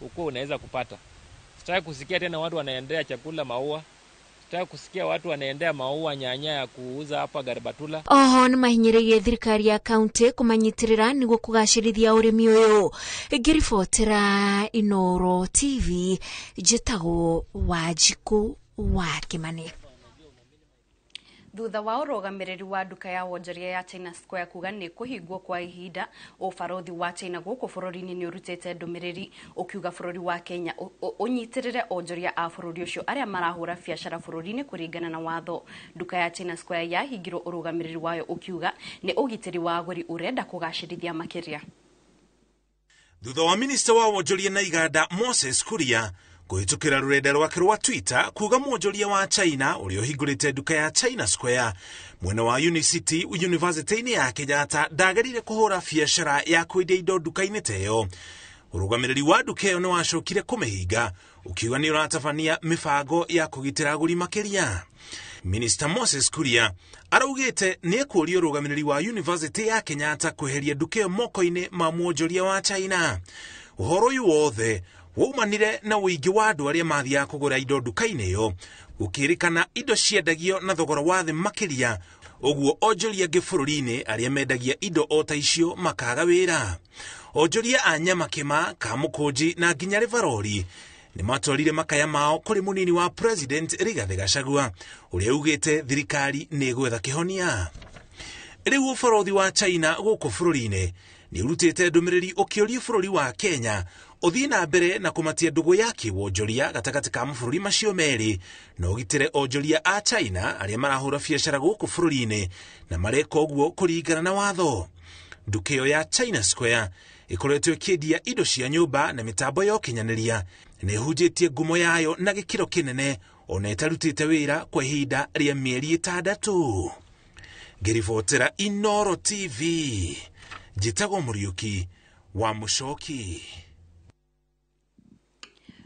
uko unaweza kupata. Sitaki kusikia tena watu wanaendea chakula maua. Sitaki kusikia watu wanaendea maua nyanya ya kuuza hapa Garbatula. Oho nĩmahinyĩrĩirie thirikari ya kaunti kũmanyitirĩra nĩguo kũgacĩrithia ũrĩmi ũyũ. Ngĩribotera Inooro TV njĩtagwo Wanjikũ wa Kĩmani. Thutha wa ũrũgamĩrĩri wa nduka ya wonjoria ya China Square kuga nĩ kũhingwo kwa ihinda, ũbarũthi wa China gũkũ bũrũri-inĩ nĩ ũrutĩte ndũmĩrĩri ũkiuga bũrũri wa Kenya ũnyitĩrĩre onjoria a bũrũri ũcio arĩa marahũra biacara bũrũri-inĩ kũringana na watho. Nduka ya China Square yahingirwo ũrũgamĩrĩri wayo ũkiuga nĩ ũgitĩri wa agũri ũrenda kũgacĩrithia makĩria. Thutha wa minista wa wonjoria na iganda Moses Kuria Kũhĩtũkĩra rũrenda rwake rwa Twitter kuga mwonjoria wa China ũrĩa ũhingũrĩte nduka ya China Square mwena wa Unicity University-inĩ ya Kenyatta ndagĩrĩire kũhũra biacara ya kwendia indo nduka-inĩ ta ĩyo. Ũrũgamĩrĩri wa nduka ĩyo nĩ wacokire kũmĩhinga ũkiuga nĩ ũratabania mĩbango ya kũgitĩra agũri makĩria. Minister Moses Kuria araugĩte nĩ ekũũria ũrũgamĩrĩri wa University ya Kenyatta kweheria nduka ĩyo moko-inĩ ma mwonjoria wa China. Ũhoro ũyũ wothe waumanire na ũingĩ wa andũ arĩa mathiaga kũgũra indo nduka-inĩ ĩyo, gũkĩrĩkana indo ciendagio na thogora wa thĩ makĩria, ũguo onjoria angĩ bũrũri-inĩ arĩa mendagia indo o ta icio makaga wĩra. Onjoria a Nyamakĩma, Kamũkũnji na nginya Rĩvarori nĩ matwarire makaya mao kũrĩ mũnini wa President Rigathĩ Gachagua ũrĩa ugĩte thirikari nĩ ĩgwetha kĩhonia. Rĩu ũbarũthi wa China gũkũ bũrũri-inĩ nĩ ũrutĩte ndũmĩrĩri ũkĩũria bũrũri wa Kenya ũthiĩ na mbere na kũmatia ndũgũ ya kĩwonjoria gatagatĩ ka mabũrũri macio merĩ na ũgitĩre onjoria a China arĩa marahũra biacara gũkũ bũrũri-inĩ na mareka ũguo kũringana na watho. Nduka ĩyo ya China Square ĩkoretwo ĩkĩendia indo cia nyũmba na mĩtambo ya ũkinyanĩria na ĩhunjĩtie ngumo yayo na gĩkĩro kĩnene ona ĩtarutĩte wĩra kwa ihinda rĩa mĩeri 6. Ngĩribotera Inooro TV, njĩtagwo Mũriũki wa Mũcoki.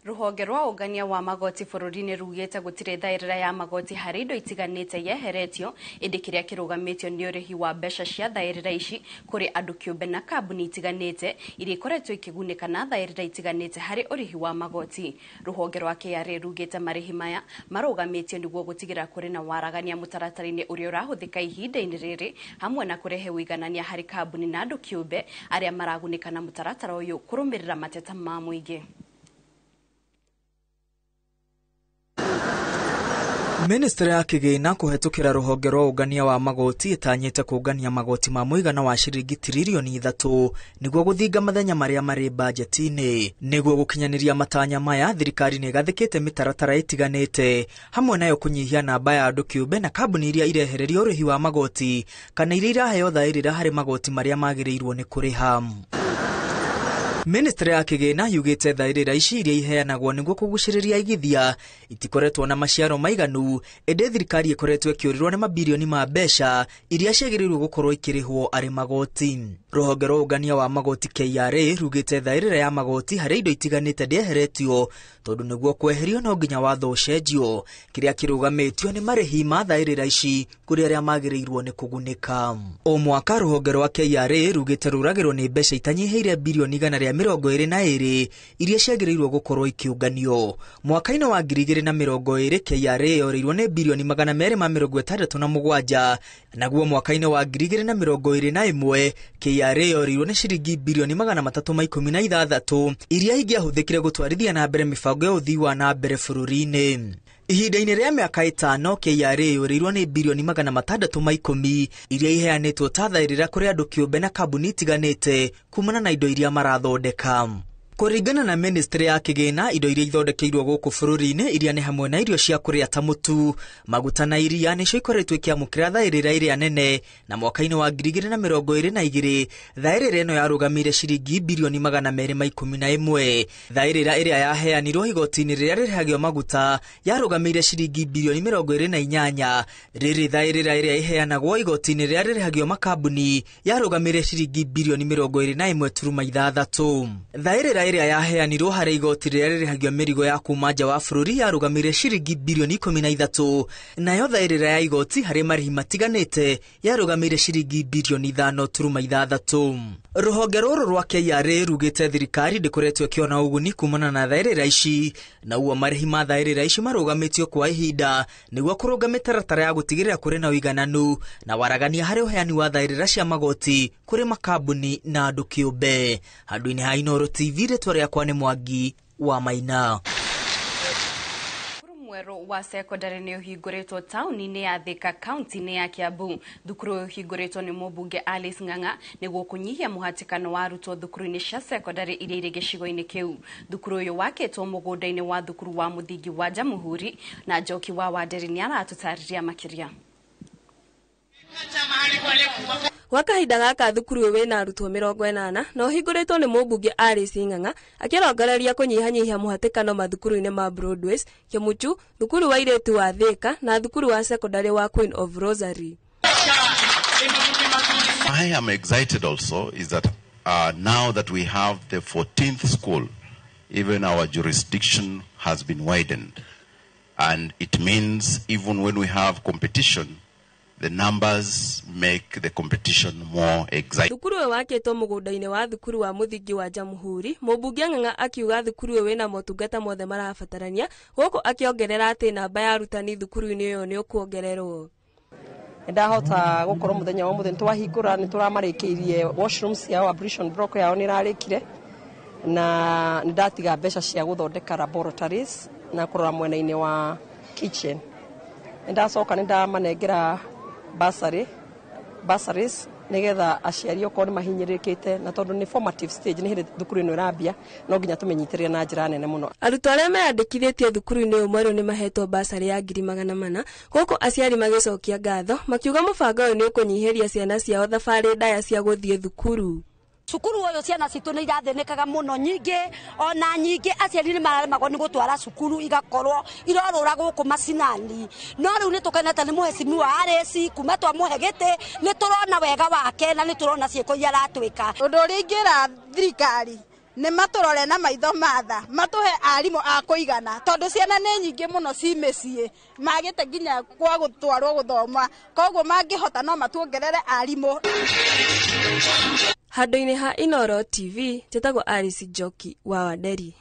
Ruhonge rwa ũngania wa magoti bũrũri-inĩ rugĩte gũtirĩ thaĩrĩra ya magoti harĩ indo itiganĩte yeheretio, ĩndĩ kĩrĩa kĩrũgamĩtio nĩ ũrĩhi wa mbeca cia thaĩrĩra ici kũrĩ andũ kĩũmbe na kambuni itiganĩte iria ikoretwo ikĩgunĩka na thaĩrĩra itiganĩte harĩ ũrĩhi wa magoti. Ruhonge rwa KRA rugĩte marĩhi maya marũgamĩtio nĩguo gũtigĩrĩra kũrĩ na waragania mũtaratara-inĩ ũrĩa ũrahũthĩka ihinda-inĩ rĩrĩ, hamwe na kũrehe ũiganania harĩ kambuni na andũ kĩũmbe arĩa maragunĩka na mũtaratara ũyũ kũrũmĩrĩra mateta ma mũingĩ. Ministry ya Kĩgĩna kũhetũkĩra rũhonge rwa ũngania wa magoti ĩtanyĩte kũngania magoti ma mũigana wa ciringi tiririoni 3 nĩguo gũthinga mathenya marĩa marĩ bajeti-inĩ. Nĩguo gũkinyanĩria matanya maya, thirikari nĩ ĩgathĩkĩte mĩtaratara ĩtiganĩte, hamwe nayo kũnyihia namba ya andũ kĩũmbe na kambuni iria irehererio ũrĩhi wa magoti kana iria iraheo thaĩrĩra harĩ magoti marĩa magĩrĩirwo nĩ kũrĩha. Ministry ya Kĩgĩna yugĩte thaĩrĩra ici iria iheanagwo nĩguo kũgucĩrĩria aigithia itikoretwo na maciaro maiganu, ĩndĩ thirikari ĩkoretwo ĩkĩũrĩrwo nĩ mabirioni ma mbeca iria ciagĩrĩirwo gũkorwo ikĩrĩhwo arĩ magoti. Rũhonge rwa ũngania wa magoti KRA rugĩte thaĩrĩra ya magoti harĩ indo itiganĩte ndĩeheretio tondũ nĩguo kweherio no nginya watho ũcenjio. Kĩrĩa kĩrũgamĩtio nĩ marĩhi ma thaĩrĩra ici kũrĩ arĩa magĩrĩirwo nĩ kũgunĩka. O mwaka rũhonge rwa KRA rugĩte rũragĩrwo nĩ mbeca itanyihĩire birioni 122 iria ciagĩrĩirwo gũkorwo ikĩũnganio. Mwaka-inĩ wa 2020 KRA yorĩirwo nĩ birioni 267, naguo mwaka-inĩ wa 2021 KRA yorĩirwo nĩ ciringi birioni 316 iria ingĩahũthĩkire gũtwarithia na mbere mĩbango ya ũthii wa na mbere bũrũri-inĩ. Ihinda-inĩ rĩa mĩaka 5 KRA yorĩirwo nĩ birioni 610 iria iheanĩtwo ta thaĩrĩra kũrĩ andũ kĩũmbe na kambuni itiganĩte kumana na indo iria marathondeka. Kũringana na Ministry ya Kĩgĩna, indo iria ithondekeirwo gũkũ bũrũri-inĩ iria nĩ hamwe na irio cia kũrĩa ta mũtu, maguta na iria nĩcio ikoretwo ikĩamũkĩra thaĩrĩra ĩrĩa nene, na mwaka-inĩ wa 2022 thaĩrĩra ĩno yarũgamĩire ciringi birioni 211. Thaĩrĩra ĩrĩa yaheanirwo igoti-inĩ rĩrĩa rĩrĩhagio maguta yarũgamĩire ciringi birioni 28. Rĩrĩ thaĩrĩra ĩrĩa ĩheanagwo igoti-inĩ rĩrĩa rĩrĩhagio makambuni yarũgamĩire ciringi birioni 21.6. Thaĩrĩra ĩrĩa yaheanirwo harĩ igoti rĩrĩa rĩrĩhagio mĩrigo ya kuma nja wa bũrũri yarũgamĩire ciringi birioni 13, nayo thaĩrĩra ya igoti harĩ marĩhi matiganĩte yarũgamĩire ciringi birioni 5.6. Rũhonge rũrũ rwa KRA rugĩte thirikari ndĩkoretwo ĩkĩona ũguni kumana na thaĩrĩra ici, na ũguo marĩhi ma thaĩrĩra ici marũgamĩtio kwa ihinda nĩguo kũrũnga mĩtaratara ya gũtigĩrĩra kũrĩ na ũigananu na waragania harĩ ũheani wa thaĩrĩra cia magoti kũrĩ makambuni na andũ kĩũmbe. Handũ-inĩ ha Inooro TV, rĩtwa rĩakwa nĩ Mwangi wa Maina. Mwerũ wa sekondari nĩ ũhingũrĩtwo taũni-inĩ ya Thika kaunti-inĩ ya Kiambu. Thukuru ũyũ ũhingũrĩtwo nĩ mũmbunge Alice Ng'ang'a nĩguo kũnyihia mũhatĩkano wa arutwo thukuru-inĩ cia sekondari iria irĩ gĩcigo-inĩ kĩu. Thukuru ũyũ wakĩtwo mũgũnda-inĩ wa thukuru wa mũthingi wa Jamhuri, na Njoki wa Wanderi nĩ aratũtarĩria makĩria. Gwa kahinda gaka thukuru ũyũ wĩna arutwo 80 na ũhingũrĩtwo nĩ mũmbunge Alice Ng'ang'a akĩrongoreria kũnyihanyihia mũhatĩkano mathukuru-inĩ ma Broadways, Kĩmuchu, thukuru wa airĩtu wa Thika na thukuru wa sekondarĩ wa Queen of Rosary. I am excited also is that now that we have the 14th school, even our jurisdiction has been widened. And it means even when we have competition, the numbers make the competition more exciting. Thukuru ũyũ wakĩtwo mũgũnda-inĩ wa thukuru wa mũthingi wa Jamhuri, mũmbunge Ng'ang'a akiuga thukuru ũyũ wĩna motungata mothe marabatarania, gũkũ akĩongerera atĩ namba ya arutani thukuru-inĩ ũyũ nĩ ũkuongererwo. Ndahota gukorwo muthenya wa muthenya twahingura ni turamarĩkĩirie washrooms yao, ablution block yao nĩ irarĩkire, na nĩ ndatiga mbeca cia gũthondeka laboratories na kũrora mwena-inĩ wa kitchen. Nĩ ndacoka nĩ ndamanengera bursaries nĩgetha aciari okorwo nĩ mahinyĩrĩrĩkĩte, na tondũ nĩ formative stage nĩ hĩndĩ thukuru ĩno ĩrambia, no nginya tũmĩnyitĩrĩre na njĩra nene mũno. Arutwo arĩa meyandĩkithĩtie thukuru-inĩ ũyũ mwerũ nĩ mahetwo bursary ya 400,000, gũkũ aciari magĩcokia ngatho makiuga mũbango ũyũ nĩ ũkũnyihĩria ciana ciao thabarĩ ndaya cia gũthiĩ thukuru. Cukuru ũyũ ciana citũ nĩ irathĩnĩkaga mũno, nyingĩ ona nyingĩ aciari nĩ mararemagwo nĩ gũtwara cukuru, igakorwo irorũra gũkũ macinani. No rĩu nĩ tũkenete nĩ mũhecimiwa Alice, kuma twamũhe gĩtĩ nĩ tũrona wega wake na nĩ tũrona ciĩko iria aratwĩka. Ũndũ ũrĩa ingĩra thirikari nĩ matũrore na maitho matha, matũhe arimũ a kũigana, tondũ ciana nĩ nyingĩ mũno ci mĩciĩ magĩte nginya kwa gũtwarwo gũthoma, koguo mangĩhota no matuongerere arimũ. Handũ-inĩ ha Inooro TV, njĩtagwo Alice Njoki wa Wanderi.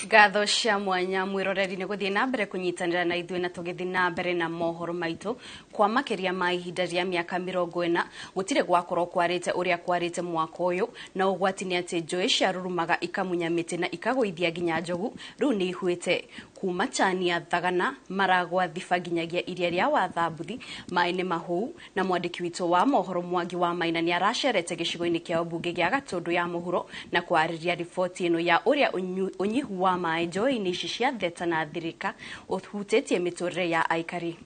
Ngatho cia mwanya mwiroreri nĩ gũthiĩ na mbere kũnyitanĩra na ithuĩ na tũgĩthiĩ na mbere na mohoro maitũ. Kwa makĩria ma ihinda rĩa mĩaka 40 gũtirĩ gwakorwo kwarĩte ũrĩa kwarĩte mwaka ũyũ, na ũgwati nĩ atĩ njũĩ ciarurumaga ikamunya mĩtĩ na ikagũithia nginya njogu rĩu nĩ ihuĩte. Kuma Chania Thagana Maragwa Thiba nginyagia iria rĩa Wathambuthi maĩ nĩ mahũu, na mwandĩki witũ wa mohoro Mwangi wa Maina nĩ aracerete gĩcigo-inĩ kĩa ũmbunge gĩa Gatũndũ ya Mũhuro na kwarĩria riboti ĩno ya ũrĩa ũnyihu wa maĩ njũĩ-inĩ ici cia Theta na Thirika ũhutĩtie mĩtũrĩre ya aikari.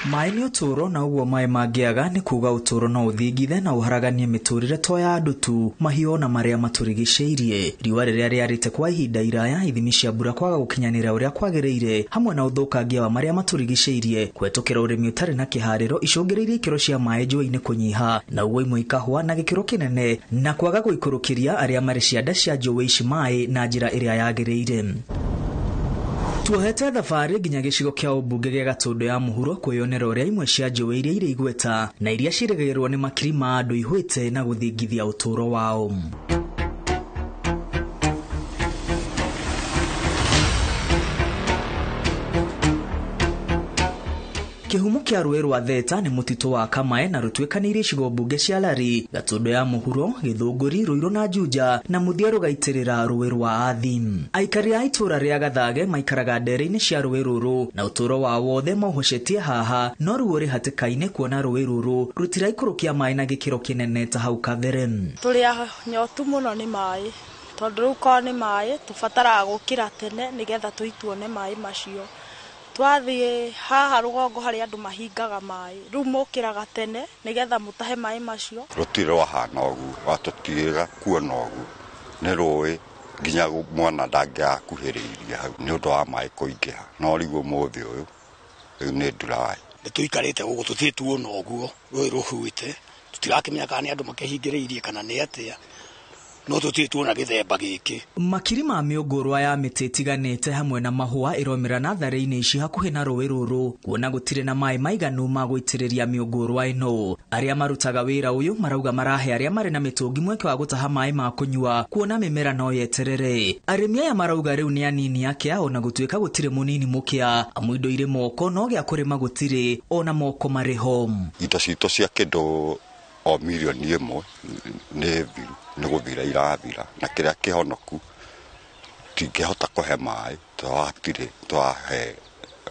Maĩ nĩ ũtũũro, na ũguo maĩ mangĩaga nĩ kuga ũtũũro no ũthingithe na ũharaganie mĩtũrĩre to ya andũ tu, mahiũ na marĩa matũrigicĩirie. Riũa rĩrĩa rĩarĩte kwa ihinda iraya, ithimi cia mbura kwaga gũkinyanĩra ũrĩa kwagĩrĩire, hamwe na ũthũkangia wa marĩa matũrigicĩirie, kũhetũkĩra ũrĩmi ũtarĩ na kĩharĩro icũngĩrĩirie ikĩro cia maĩ njũĩ-inĩ kũnyiha, na ũguo imwe ikahũa na gĩkĩro kĩnene, na kwaga gũikũrũkĩria arĩa marĩ cianda cia njũĩ ici maĩ na njĩra ĩrĩa yagĩrĩire. Tuohete thabarĩ nginya gĩcigo kĩa ũmbunge gĩa Gatũndũ ya Mũhuro kwĩyonera ũrĩa imwe cia njũĩ iria irĩ igweta na iria ciĩrĩgĩrĩrwo nĩ makiri ma andũ ihwĩte na gũthingithia ũtũũro wao. Kĩhumo kĩa rũĩ rwa Theta nĩ mũtitũ wa Kamae na rũtuĩkanĩirie icigo mbunge cia Lari, Gatũndũ ya Mũhuro, Gĩthũngũri, Rũirũ na Juja, na mũthia rũgaitĩrĩra rũĩ rwa Athi. Aikari a itũũra rĩa Gathage maikaraga ndere-inĩ cia rũĩ rũrũ na ũtũũro wao wothe maũhocetie haha, no ruo rũrĩ hatĩka-inĩ kuona rũĩ rũrũ rũtiraikũrũkia maĩ na gĩkĩro kĩnene ta hau kabere. Tũrĩ anyotu mũno nĩ maĩ, tondũ rĩu korwo nĩ maĩ tũbataraga gũkĩra tene nĩgetha tũituone maĩ macio. Twathiĩ haha rũgongo harĩa andũ mahingaga maĩ, rĩu mũkĩraga tene nĩgetha mũtahe maĩ macio. Rũtirĩ rwahana ũguo, watũtigĩra kuona ũguo nĩ rũĩ nginya mwana ndangĩakuhĩrĩirie hau nĩ ũndũ wa maĩ kũingĩha, no rĩu ũmũthĩ ũyũ rĩu nĩ dry. Nĩ tũikarĩte gũkũ tũtirĩ tuona ũguo rũĩ rũhuĩte, tũtirakĩmenya kana nĩ andũ makĩhingĩrĩirie kana nĩ atĩa, no tũtirĩ tuona gĩthemba gĩkĩ. Makiri ma mĩũngũrwa ya mĩtĩ ĩtiganĩte hamwe na mahũa ĩromera natharĩ-inĩ ici hakuhĩ na rũĩ rũrũ, kuona gũtirĩ na maĩ maiganu ma gũitĩrĩria mĩũngũrwa ĩno. Arĩa marutaga wĩra ũyũ marauga marahe arĩa marĩ na mĩtũngi mweke wa gũtaha maĩ ma kũnyua, kuona mĩmera no yeterere. Arĩmi aya marauga rĩu nĩ anini akĩa, ona gũtuĩka gũtirĩ mũnini mũkĩa, amu indo irĩ moko no gĩa kũrĩma gũtirĩ, ona moko marĩ ho. Indo citũ cia kĩndũ o mirioni 1 nĩ thiru, nĩ gũthira irathira, na kĩrĩa kĩhonoku tingĩhota kũhe maĩ twatirĩ twahe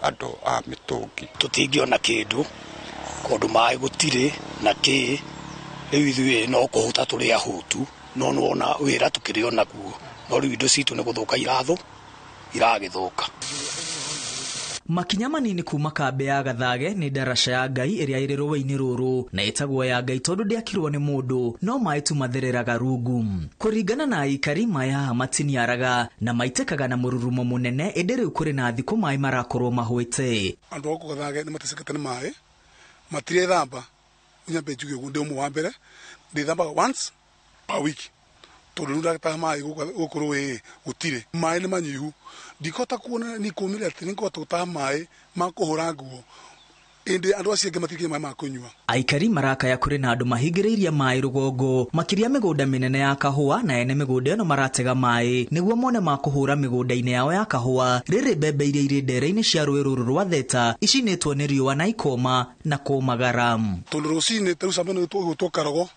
andũ a mĩtũngi. Tũtingĩona kĩndũ kũndũ maĩ gũtirĩ na kĩ, rĩu ithuĩ no kũhũta tũrĩ ahũtu. No nĩwona wĩra tũkĩrĩ o naguo, no rĩu indo citũ nĩ gũthũka iragĩthũka. Makinya manini kuma kambĩ ya Gathage nĩ ndaraca ya Ngai ĩrĩa ĩrĩ rũĩ-inĩ rũrũ na ĩtagwo ya Ngai tondũ ndĩakirwo nĩ mũndũ, no maĩ tu mathereraga rungu. Kũringana na aikari, maĩ haha matiniaraga na maitĩkaga na mũrurumo mũnene, ĩndĩ rĩu kũrĩ na thikũ maĩ marakorwo mahwĩte. Andũ a gũkũ Gathage nĩ matecekete nĩ maĩ, matirethamba. Nyambe njuge ũguo, ndĩ ũmwe wa mbere ndĩthambaga once per week, tondũ rĩu ndagĩtaha maĩ gũkũ rũĩ gũtirĩ maĩ, nĩ manyihu. Ndikũhota kuona nĩ kũmĩrĩra atĩ nĩngũhota gũtaha maĩ ma kũhũra nguo, ĩndĩ andũ acio angĩ matirĩ maĩ ma kũnyua. Aikari marakaya kũrĩ na andũ mahingĩrĩirie maĩ rũgongo, makĩria mĩgũnda mĩnene ya kahũa, na ene mĩgũnda ĩno maratega maĩ nĩguo mone ma kũhũra mĩgũnda-inĩ yao ya kahũa. Rĩrĩ mbembe iria irĩ ndere-inĩ cia rũĩ rũrũ rwa Theta icinĩtwo nĩ riũa na ikoma na kũmagara. Tondũ rũcinĩ ta rĩu camba ĩno ĩgwĩtwo Karogo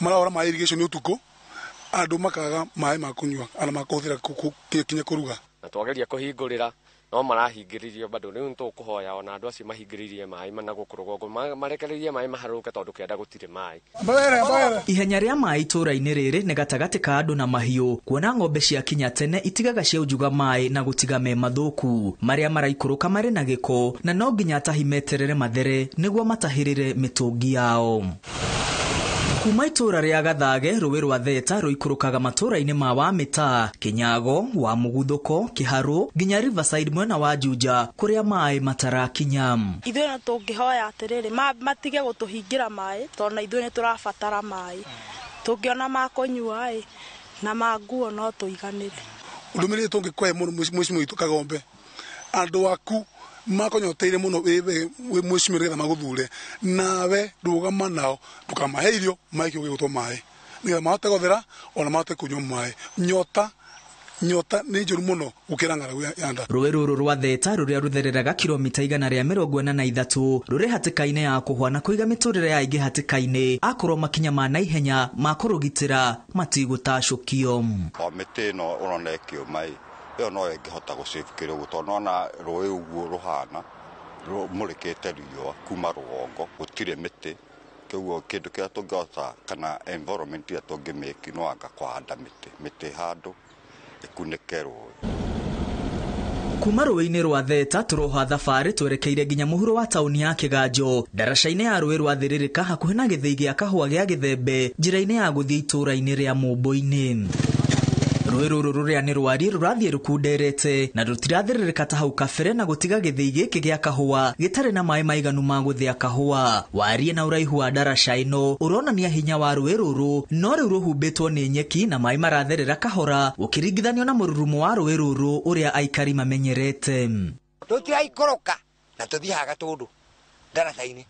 marahũra maĩ irrigation ũtukũ, andũ makaga maĩ ma kũnyua ana ma kũhũthĩra kinya kũruga. Na twageria kũhingũrĩra no marahingĩrĩrio bado. Rĩu nĩtũkũhoya ona andũ acio mahingĩrĩirie maĩ na gũkũ rũgongo marekererie maĩ maharũrũke, tondũ kĩanda gũtirĩ maĩ. Ihenya rĩa maĩ itũũra-inĩ rĩrĩ nĩ gatagatĩ ka andũ na mahiũ, kuona ng'ombe cia kinya tene itigaga ciaunjuga maĩ na gũtiga me mathũku marĩa maraikũrũka marĩ na gĩko, na no nginya atahi meterere mathere nĩguo matahĩrĩre mĩtũngi yao. Kuma itũũra rĩa Gathage, rũĩ rwa Theta rũikũrũkaga matũũra-inĩ ma Wamĩta, Kĩnyago, wa Mũguthũko, Kĩharũ nginya Riverside mwena wa Juja kũrĩa maĩ matarakinya. Ithuĩ no tũngĩhoya atĩrĩrĩ, matige gũtũhingĩra maĩ, tondũ na ithuĩ nĩ tũrabatara maĩ. Tũngĩona ma kũnyua ĩ na ma nguo no tũiganĩre. Ndũmĩrĩri tũngĩkũhe mũno mwĩcimũ witũ Kagombe, andũ aku makonyoteire mũno wĩ mwĩcimũ nĩgetha magũthure, nawe rũgama nao ndũkamahe irio maike ũgĩgũtwo maĩ nĩgetha mahote gũthera ona mahote kũnyua maĩ. Nyota nĩ njũru mũno gũkĩra ng'aragu ya nda. Rũĩ rũrũ rwa Theta rũrĩa rũthereraga kilomita 143 rũrĩ hatĩka-inĩ ya kũhwa na kũiga mĩtũrĩre ya aingĩ hatĩka-inĩ, akorwo makinya ma naihenya ma kũrũgitĩra matigũtacũkio. O mĩtĩ ĩno ũrona ĩkĩũma ĩ, ĩyo no ĩngĩhota gũsave kĩrĩa tondũ nona rũĩ ũguo rũhana mũrĩkĩte riũa kuma rũgongo, gũtirĩ mĩtĩ. Koguo kĩndũ kĩrĩa tũngĩhota kana environment ĩrĩa tũngĩmĩki no anga kũhanda mĩtĩ handũ ĩkunĩke rũĩ. Kuma rũĩ-inĩ rwa Theta tũroha thabarĩ twerekeire nginya mũhuro wa taũni ya Kĩganjo, ndaraca-inĩ ya rũĩ rwa Thĩrĩrĩka hakuhĩ na gĩthĩi gĩa kahũa gĩa Gĩthembe, njĩra-inĩ ya gũthiĩ itũũra-inĩ rĩa Mũmbũ-inĩ. Rũĩ rũrũ rũrĩa nĩ rwariĩ rũrathiĩ rũkunderete na rũtirathĩrĩrĩka ta hau kabere, na gũtiga gĩthĩi gĩkĩ gĩa kahũa gĩtarĩ na maĩ maiganu ma gũthĩa kahũa. Wariĩ na ũraihu wa ndaraca ĩno ũronania hinya wa rũĩ rũrũ, no rĩu rũhumbĩtwo nĩ nyeki na maĩ maratherera kahora ũkĩringithanio na mũrurumo wa rũĩ rũrũ ũrĩa aikari mamenyerete. Tũtiraikũrũka na tũthiaga Gatũndũ ndaraca-inĩ,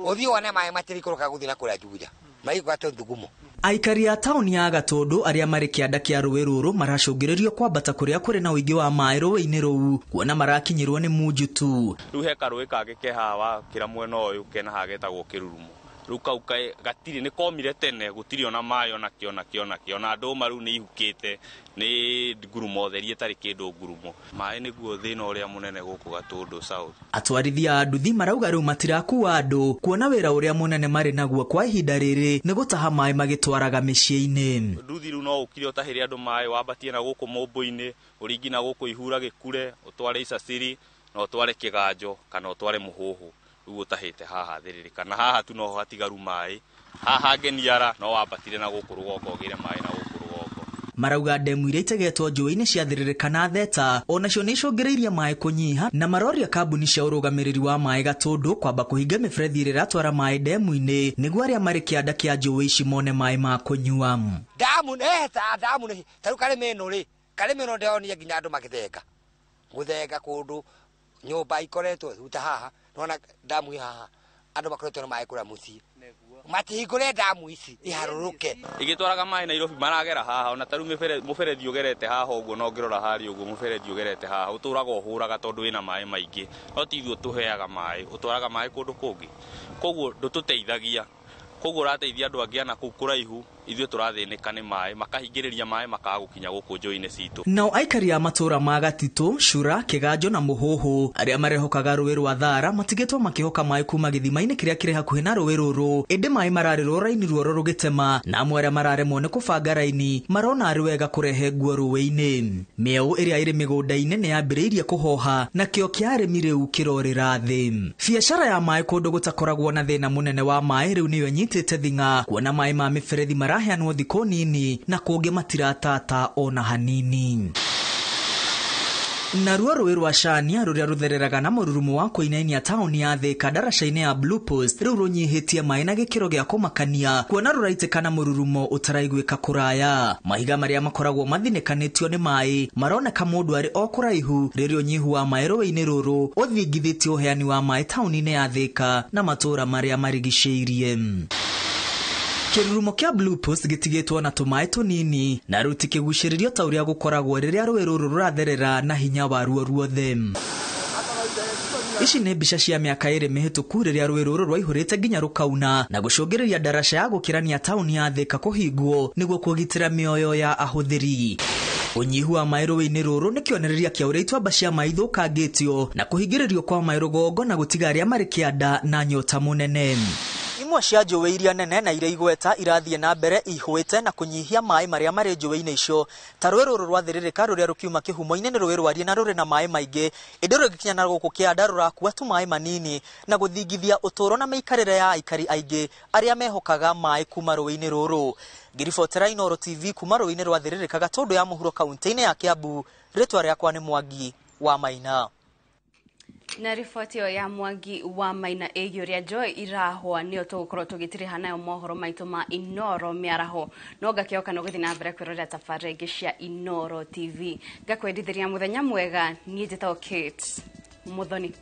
ũthiĩ wone maĩ matirikũrũka gũthiĩ na kũrĩa Juja, maikũrũka Tũthugumo. Aikari a taũni ya Gatũndũ arĩa marĩ kĩanda kĩa rũĩ rũrũ maracũngĩrĩrio kwambata kũrĩa kũrĩ na ũingĩ wa maĩ rũĩ-inĩ rũu, kuona marakinyĩrwo nĩ munju tu. Rĩu he karũĩ kangĩ ke haha wakĩra mwena ũyũ kena haha getagwo Kĩrurumo. Rĩu kau gatirĩ, nĩ komire tene, gũtirĩ ona maĩ ona kĩ ona kĩ ona kĩ, ona ndũma rĩu nĩ ihukĩte, nĩ ngurumo theri ĩtarĩ kĩndũ ngurumo. Maĩ nĩguo thĩna ũrĩa mũnene gũkũ Gatũndũ South. Atwarithia a nduthi marauga rĩu matirakua andũ, kuona wĩra ũrĩa mũnene marĩ naguo kwa ihinda rĩrĩ nĩ gũtaha maĩ magĩtwaraga mĩciĩ-inĩ. Nduthi rĩu no ũkire ũtahĩre andũ maĩ, wambatie na gũkũ Mũmbũ-inĩ, ũringi na gũkũ Ihura Gĩkure, ũtware Icaciri, na ũtware Kĩganjo kana ũtware Mũhũhũ. Rĩu ũtahĩte haha Thĩrĩrĩka, na haha tu noho hatigaru maĩ, haha Ngeniara no wambatire na gũkũ rũgongo ũgĩre maĩ na gũkũ rũgongo. Marauga ndemu iria itegetwo njũĩ-inĩ cia Thĩrĩrĩka na Theta onacio nĩ icũngĩrĩirie maĩ kũnyiha, na maroria kambuni cia ũrũgamĩrĩri wa maĩ Gatũndũ kwamba kũhinga mĩberethi ĩrĩa ĩratwara maĩ ndemu-inĩ nĩguo arĩa marĩ kĩanda kĩa njũĩ ici mone maĩ ma kũnyua. Ndamu ndamu nĩ ta rĩu karĩma ĩno rĩ, karĩma ĩno ndĩronire nginya andũ magĩthenga gũthenga kũndũ nyũmba ikoretwo rĩu ta haha nona ndamu haha andũ makoretwo na maĩ kũrĩa mũciĩ, matihingũre ndamu ici iharũrũke. Igĩtwaraga maĩ Nairobi maragera haha, ona ta rĩu mũberethi ũgerete haha ũguo, no ngĩrora harĩa ũguo mũberethi ũgerete haha ũtũraga ũhũraga tondũ wĩna maĩ maingĩ, no ti ithuĩ tũheaga maĩ, ũtwaraga maĩ kũndũ kũngĩ, koguo ndũtũteithagia, koguo ũrateithia andũ angĩ ana kũu kũraihu, Ithuĩ tũrathĩnĩka nĩ maĩ, makahingĩrĩria maĩ makaga gũkinya gũkũ njũĩ-inĩ citũ. Nao aikari a matũra ma Gatitũ, Cura, Kĩganjo na Mũhũhũ arĩa marehokaga rũĩ rwa Thara matigĩtwo makĩhoka maĩ kuma gĩthima-inĩ kĩrĩa kĩrĩ hakuhĩ na rũĩ rũrũ, ĩndĩ maĩ mararĩrwo raini ruoro rũgĩtema, na amwe arĩa mararemwo nĩ kũbanga raini marona arĩ wega kũrehe nguo rũĩ-inĩ. Mĩeũ ĩrĩa ĩrĩ mĩgũnda-inĩ nĩ yambĩrĩirie kũhoha na kĩo kĩa arĩmi rĩu kĩrorĩra thĩ. Biacara ya maĩ kũndũ gũtakoragwo na thĩna mũnene wa maĩ rĩu nĩyo ĩnyitĩte thing'a, kuona maĩ ma mĩberethi maraheanwo thikũ nini na kũngĩ matiratata ona hanini. Naruo rũĩ rwa Cania rũrĩa rũthereraga na mũrurumo wa kũinainia taũni ya Thika ndaraca-inĩ ya Blue Post rĩu rũnyihĩtie maĩ na gĩkĩro gĩa kũmakania, kuona rũraitĩka na mũrurumo ũtaraiguĩka kũraya. Mahiga marĩa makoragwo mathinĩkanĩtio nĩ maĩ maroneka mũndũ arĩ o kũraihu rĩrĩa ũnyihu wa maĩ rũĩ-inĩ rũrũ ũthingithĩtie ũheani wa maĩ taũni-inĩ ya Thika na matũũra marĩa marigicĩirie. Kĩrurumo kĩa Blue Post gĩtigĩtwo na tũmaĩ tũnini na rĩu ti kĩgucĩrĩrio ta ũrĩa gũkoragwo rĩrĩa rũĩ rũrũ rũratherera na hinya waruo ruothe. Ici nĩ mbica cia mĩaka 2 mĩhĩtũku rĩrĩa rũĩ rũrũ rwaihũrĩte nginya rũkauna na gũcũngĩrĩria ndaraca ya gũkĩrania taũni ya Thika kũhingwo nĩguo kũgitĩra mĩoyo ya ahũthĩri. Ũnyihu wa maĩ rũĩ-inĩ rũrũ nĩ kĩonereria kĩa ũrĩa ituamba cia maĩ ithũkangĩtio na kũhingĩrĩrio kwa maĩ rũgongo na gũtiga arĩa marĩ kĩanda na nyota mũnene. Imwe cia njũĩ iria nene na iria igweta irathiĩ na mbere ihũĩte na kũnyihia maĩ marĩa marĩ njũĩ-inĩ icio, ta rũĩ rũrũ rwathĩrĩrĩka rũrĩa rũkiuma kĩhumo-inĩ nĩ rũĩ rwarie na rũrĩ na maĩ maingĩ, ĩndĩ rũgĩkinya na gũkũ kĩanda rũrakua tũmaĩ manini na gũthingithia ũtũũro na mĩikarĩre ya aikari aingĩ arĩa mehokaga maĩ kuma rũĩ-inĩ rũrũ. Ngĩribotera Inooro TV kuma rũĩ-inĩ rwathĩrĩrĩka Gatũndũ ya mũhuro kaunti-inĩ ya Kiambu, rĩtwa rĩakwa nĩ Mwangi wa Maina. Na riboti ĩyo ya Mwangi wa Maina ĩgiĩ ũrĩa njũĩ irahũa nĩyo tũgũkorwo tũgĩtiriha nayo mohoro maitũ ma Inooro mĩaraho. No ngakĩoka no gũthiĩ na mbere kwĩrorera tabarĩra ingĩ cia Inooro TV. Ngakwendithĩria mũthenya mwega, niĩ njĩtagwo Kate Muthoni.